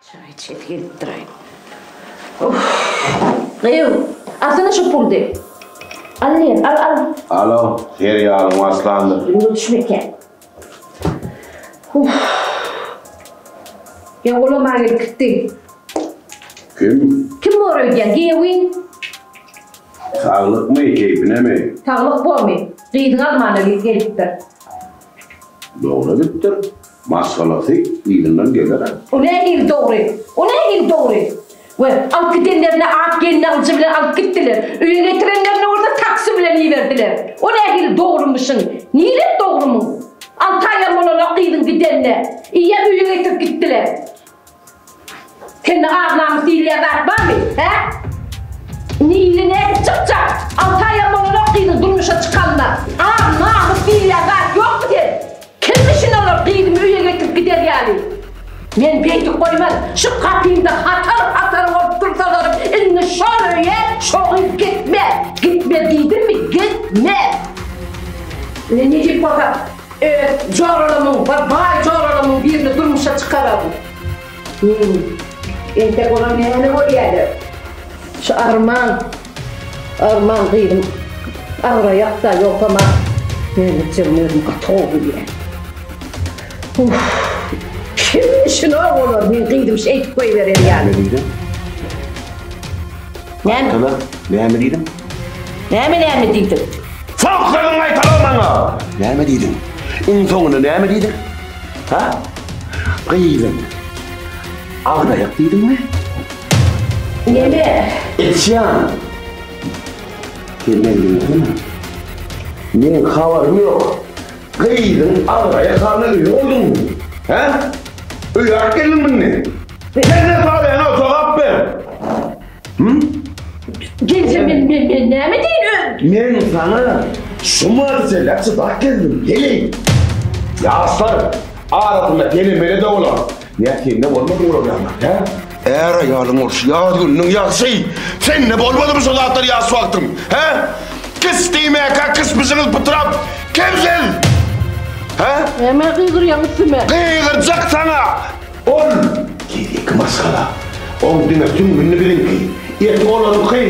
Çaý içesi gelipdir-aý. Gyýw, alsana şu puldy. Al diýen, al, al. Alo, serialyň başlandy. Ýola düşmekkä. Uff. Ýa olam a gelip gitdi. Kim? Kim bor öýdýäň, giýewiň? Saglykmy, keýpinemi? Saglyk bormy? Gyzyňy almana gelipdir. Dogry edipdir. Maşgalasy yzyndan geler-ä. O nähili dogry? O nähili dogry? We alyp gidenlerine at gelnalyjy bilen alyp gitdiler. Öýe getirenlerine bolsa taksi bilen iberdiler. O nähili dogrumyşyn? Nirek dogrumyň? Alty aýam bolanok gyzyň gidenine. Eýýäm öýe getirip gitdiler. Sende ar-namys diýilýän zat barmy, hä? Indi ile nädip çykjak? Alty aýam bolanok gyzyň durmuşa çykanyna. Ar-namys diýilýän zat ýokmy sen? Kimmişin olar gyzymy öýe getirip gider ýaly? Men beýdip goýman, şu gapymda hatar-hatar bolup dursalaram, indi şol öýe şo gyz gitmez. Gitmez diýdimmi, gitmez! Indi nesip bolsa, öz joralarymyň, bir baý joralarymyň birini durmuşa çykararyn. Hüm. Entek olar näme görýärler? Şu arman, arman gyzym agyraýakda, ýogsam-a Mämmetjigim özüm gaty gowy bilýän. Uff. Kimmişin-ow olar, meň gyzym şeýdip goýberer ýaly. Näme diýdiň? Näme? Gaýtala, näme diýdiň? Näme näme diýdiň? Soňky sözüňi gaýtala maňa! Näme diýdiň? Iň soňunda näme diýdiň? Ha? Gyzym. Aglaýak diýdiňmi? Neme? Etýän. Sen meni diňlesene. Meň habarym ýok. Gyzyň agraýak halyna öýe bolduňmy? Hä? Öýe alyp geldiňmi indi? Sen ne salýaň, jogap ber. Hüm? Gelje men men men näme diýin ö? Men saňa şu marsela çydap geldim, heleý. Ýaşlar arasynda sene-mene-de bolar. Nä sende bolmady olar ýaly, hä? Är-aýalyň bolşy ýaz gününiň ýagşy. Sende bolmadymy şo zatlar ýaş wagtyň, hä? Kys diýmäkä kysmyşyňyz pytrap, kim siz? Hä? Näme gygyrýaň üstüme? Gygyrjak saňa! Ol gezekki maşgala. Oň diňe süňňüni biziňki, eti olaryňky,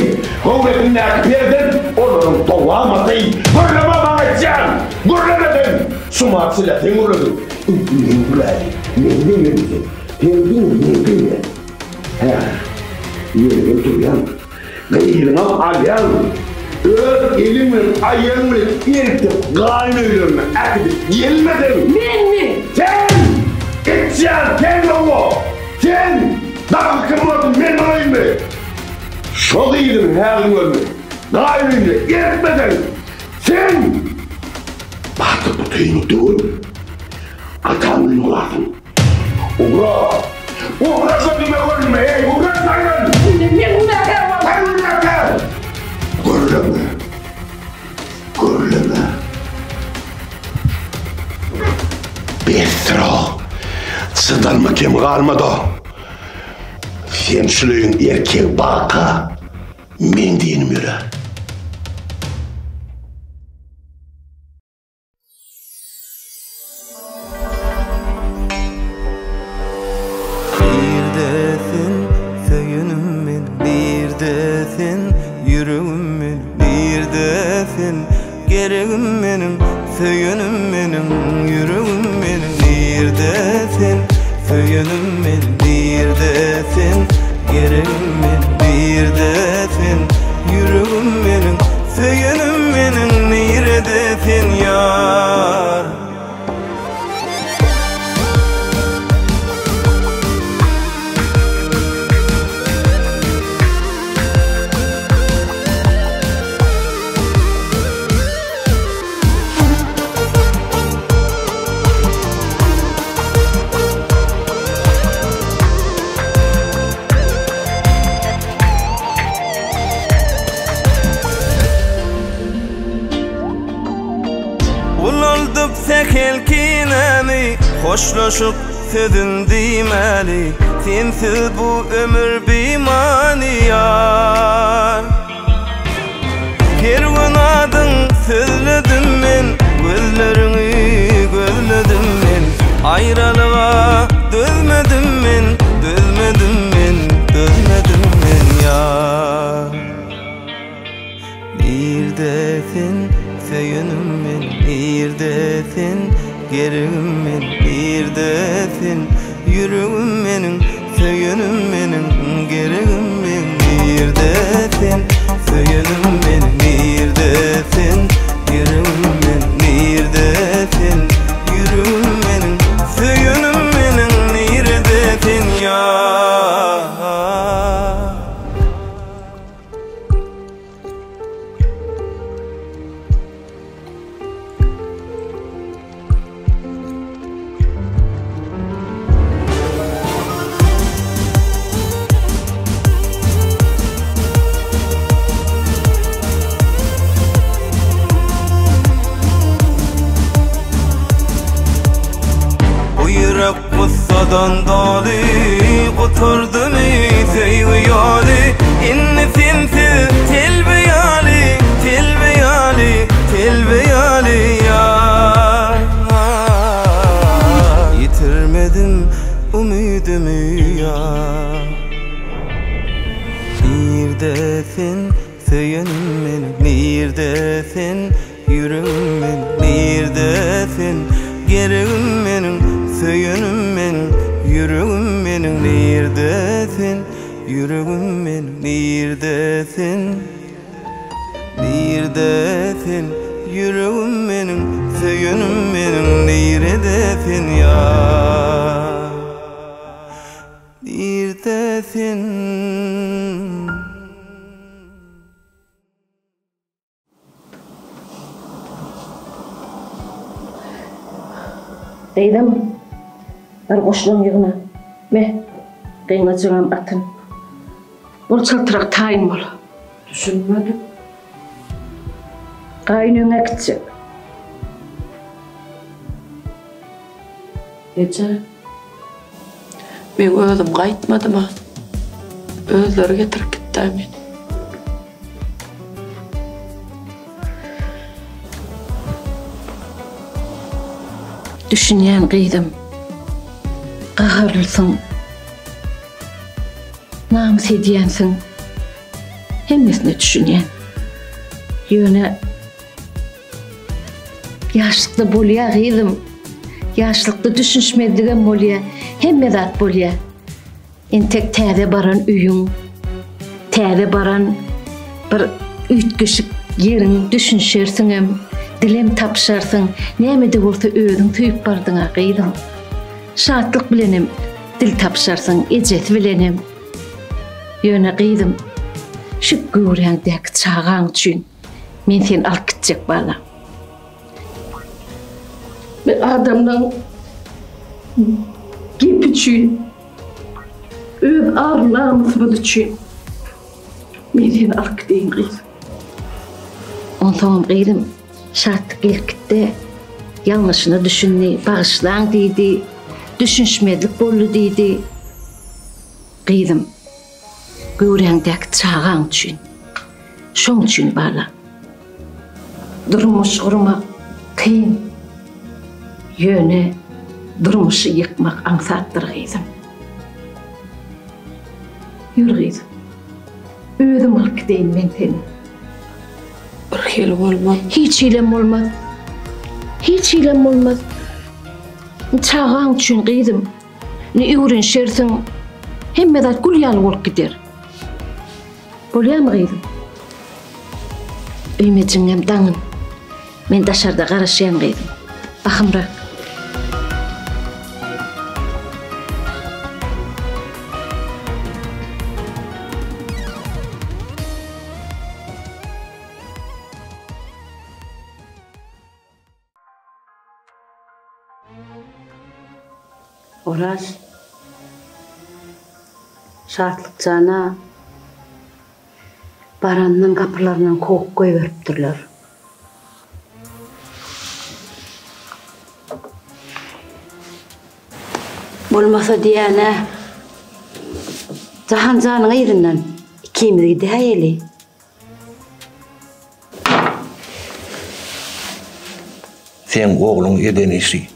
göwresindäki perzent olaryň dowamaty. Gürleme maňa aýtýan! Gürleme sen! Şumat sile sen gürlediň. Indi men gürläýin. Men diňle sen. Sen diňe meni diňle. Hä, ýeriňden turýaň. Gyzyňam alýaň. Öz eliň bilen, aýagyň bilen eltip gaýyn öýlerine äkidip gelmeseň. Menmi? Sen! Içýan sen oňa! Sen! Dagy kim bolsun men bolaýynmy? Şo gyzyň häziriň özünde gaýyn öýüne eltmeseň, sen batyr butyňy döwüp, ataň öýüne urarsyň. Ugra! Ugra gözüme görünme, eý, ugra saýlan! Men günäkär boldum. Sen günäkär! Gürleme. Gürleme. Besdir-ow. Çydalma kem galmady. Sen şul öýüň erkegi baka, men diýenim ýöre. Nirde sen söýenim men nirde sen ýüregim men nirde sen geregim meniň söýenim meniň ýüregim meniň nirde sen söýenim men nirde sen geregim men nirde sen ýüregim meniň söýenim meniň nirede sen ýar. Ulaldyp sähel kinäni, Hoşlaşyp sözün diýmäli, Sensiz bu ömür bimany ýar. Her gün adyň sözledim men, Gözleriňi gözledim men, Aýralyga dözmedim men, Dözmedim. Geregim men nirde sen Ýüregim meniň söýenim meniň Geregim men nirde sen Söýenim meniň nirde sen Geregim men nirde sen Ýüregim meniň söýenim meniň nirde sen ýar. Bu ýürek gussadan doly, gutardymy söýgi ýoly, indi sensiz telbe ýaly, telbe ýaly, telbe ýaly ýar. Ýitirmedim umydymy ýar. Nirde sen söýenim meniň, nirde sen Ýüregim men nirde sen Geregim meniň söýenim meniň Ýüregim meniň nirde sen Ýüregim meniň nirde sen Nirde sen Ýüregim meniň söýenim meniň Nirede sen ýar Nirde sen. Gyzym, bar goşlaň ýygna. Me, gyňajygam atyn. Bol çaltrak taýyn bol. Düşünmedim. Gaýyn öňe gitjek. Eje, meň özüm gaýtmadym-a. Özleri getirip gitdä meni. Düşünýän gyzym. Gaharlysyň. Namys edýänsiň. Hemmesine düşünýän. Ýöne ýaşlykda bolýa gyzym. Ýaşlykda düşünişmezligem bolýa. Hemme zat bolýa. Entek täze baran öýüň, täze baran bir üýtgeşik ýeriň düşünişersiňem, dilem tapyşarsyň, näme-de bolsa özüň söýüp bardyň-a gyzym. Şatlyk bilenem dil tapyşarsyň, ejesi bilenem. Ýöne gyzym, şu göwräňdäki çagaň üçin men seni alyp gitjek balam. Men adamlaň gepi üçin, öz ar-namysymyz üçin men seni alyp gideýin gyzym. Onsoňam gyzym, Şatlyk gelip gitdi. Ýalňyşyna düşündi, bagyşlaň diýdi, düşünişmezlik boldy diýdi. Gyzym, göwräňdäki çagaň üçin. Şoň üçin balam. Durmuş gurmak kyn. Ýöne durmuşy ýykmak aňsatdyr gyzym. Ýör gyzym. Özüm alyp gideýin men seni. Bir hili bolmaz. Hiç hilem bolmaz. Hiç hilem bolmaz. Çagaň üçin gyzym. Indi öwrenişersiň. Hemme zat gül ýaly bolup gider. Bolýamy gyzym? Öýmejiňem daňyn. Men daşarda garaşýan gyzym. Bahymrak. Oraz Şatlyk jana barandan gapylaryndan kowup goýberipdirler. Bolmasa diýýän-ä, Jahan janyň yzyndan ikimiz gidäýeli. Seň ogluň eden işi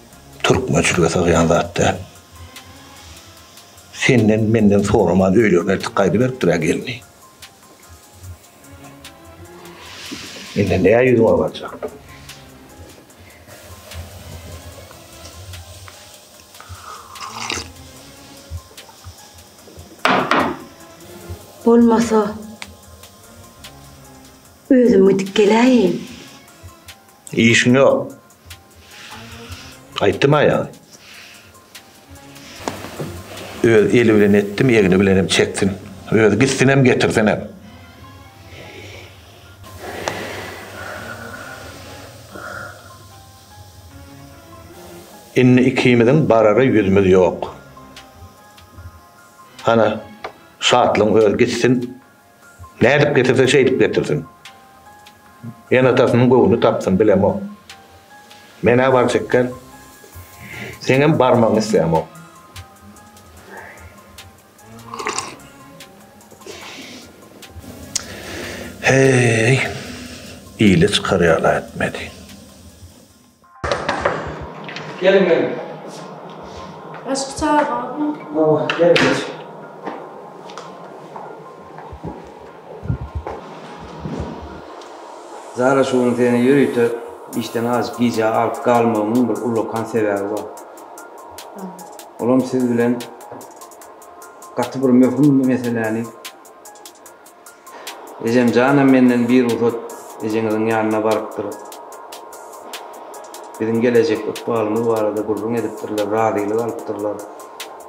türkmençilige sygýan zat däl. Senden, menden soraman öýlerine eltip gaýdyberipdir-ä gelni. Indi nä ýüzüňe barjak? Bolmasa, özüm gidip geläýin. Işiň ýok. Aýtdym-a ýaňy. Öz eli bilen etdim, egni bilenem çeksin. Özi gitsinem, getirsinem. Indi ikimiziň barara ýüzümiz ýok. Hana, Şatlygyň özi gitsin. Nädip getirse şeýdip getirsin. Ene-atasynyň göwnüni tapsyn, bilemok. Men-ä barjak däl. Seňem barmagyňy islämok. Heý, ile çykar ýaly etmedi. Geliň, geliň. Başky çagaňyzmy? Hawa, gel geç. Zara şu gün seni ýörite işden azajyk gijä alyp galmagymyň bir ullakan sebäbi bar. Olam siz bilen gaty bir möhüm meseläni Ejem janam menden birugsat ejeňiziň ýanyna barypdyr. Biziň gelejek ykbalymyz barada gürrüň edipdirler, razylyk alypdyrlar.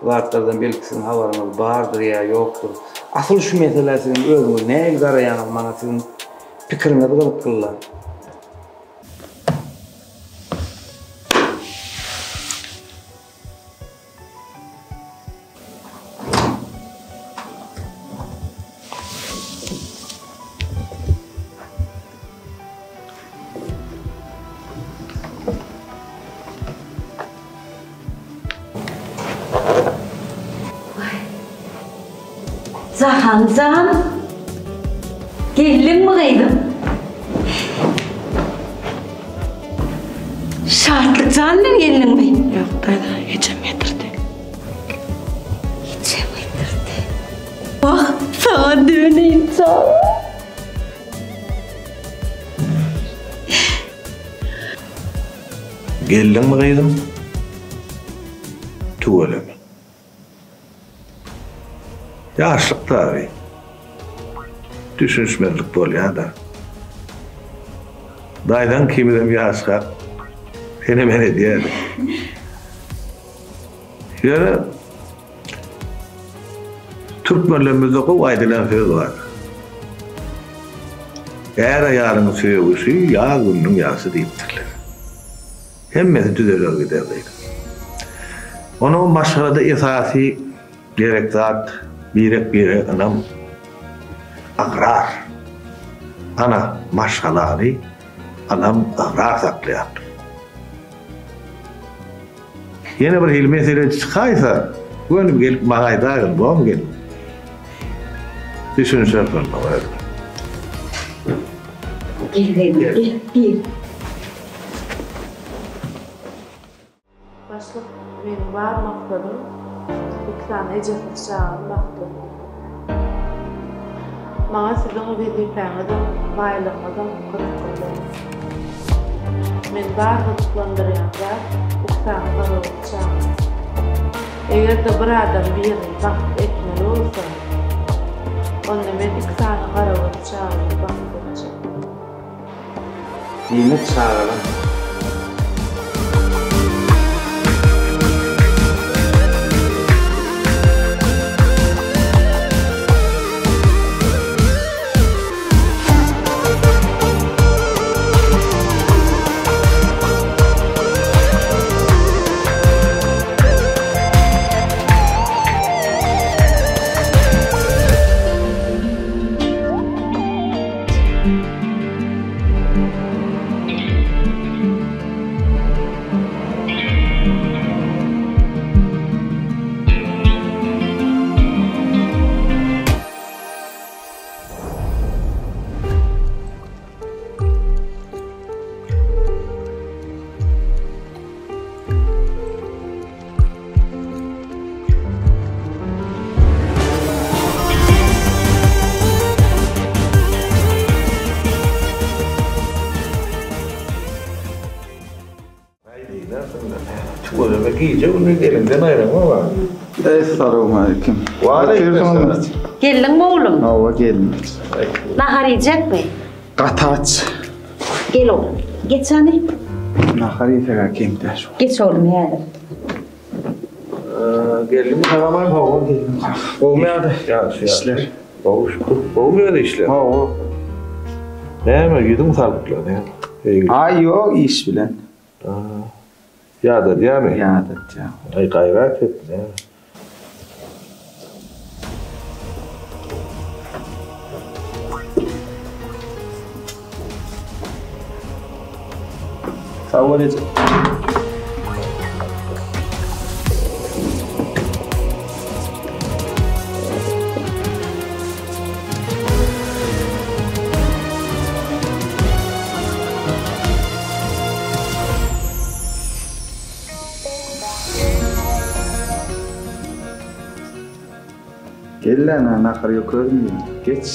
Bu zatlardan belki siziň habaryňyz bardyr ýa ýokdur. Asyl şu meselä siziň özüňiz nähili garaýaňyz, maňa siziň pikiriňiz gyzyklyla. Jahan jan, geldiňmi gyzym? Şatlyk jan bilen geldiňmi? Ýok, daýza, ejem getirdi. Ejem getirdi. Wah, saňa döneýin jan. Geldiňmi gyzym? Tüweleme. Ýaşlyk dagy. Düşünişmezlik bolýa-da. Daýzaň ikimizem ýaşkak sene-men edýärdik. Ýöne türkmenlerimizde gowy aýdylan söz bar. Är-aýalyň söýgüsi ýaz gününiň ýagşy diýipdirler. Hemmesi düzeler gider gyzym. Onuň maşgalada esasy gerek zat birek-birege ynam, ygrar. Ana, maşgalany ynam, ygrar saklaýandyr. Ýene bir hili mesele çykaýsa, göni gelip maňa aýdaýgyn, bormy gelin? Düşünişeris onda özümiz. Gel gyzym, gel, gir. Başlyk, meniň bar maksadym iki sany ejesiz çagany bagtly etmek. Maňa siziň wezipäňizem, baýlygyňyzam gyzykly däl. Meni bar gyzyklandyrýan zat iki sany garagöz çaga. Eger-de bir adam birini bagtly etmeli bolsa, onda men iki sany garagöz çagany bagtly etjek. Diýmek çagalar. Tüweleme gije gündiz eliňden aýraňok a. Essalawmaleýkim. Waleýkim essalam. Geldiňmi oglum? Hawa geldim. Nahar iýjekmi? Gaty aç. Gel oglum. Geç hany. Nahar iýsek-ä kem däl. Geç oglum häzir. Geldiňmi Salamay? Hawa geldim. Gowumy ýagdaý? Ýagşy, Işler. Gowy şükür. Gowumy ýöne işler? Hawa. Näme ýüzüň salykla näme? Aý ýok iş bilen. Ýadadýamy? Ýadatýar. Aý gaýrat et näme? Sag bol eje. Gel-lä, nahar ýok özüm iýen. Geç.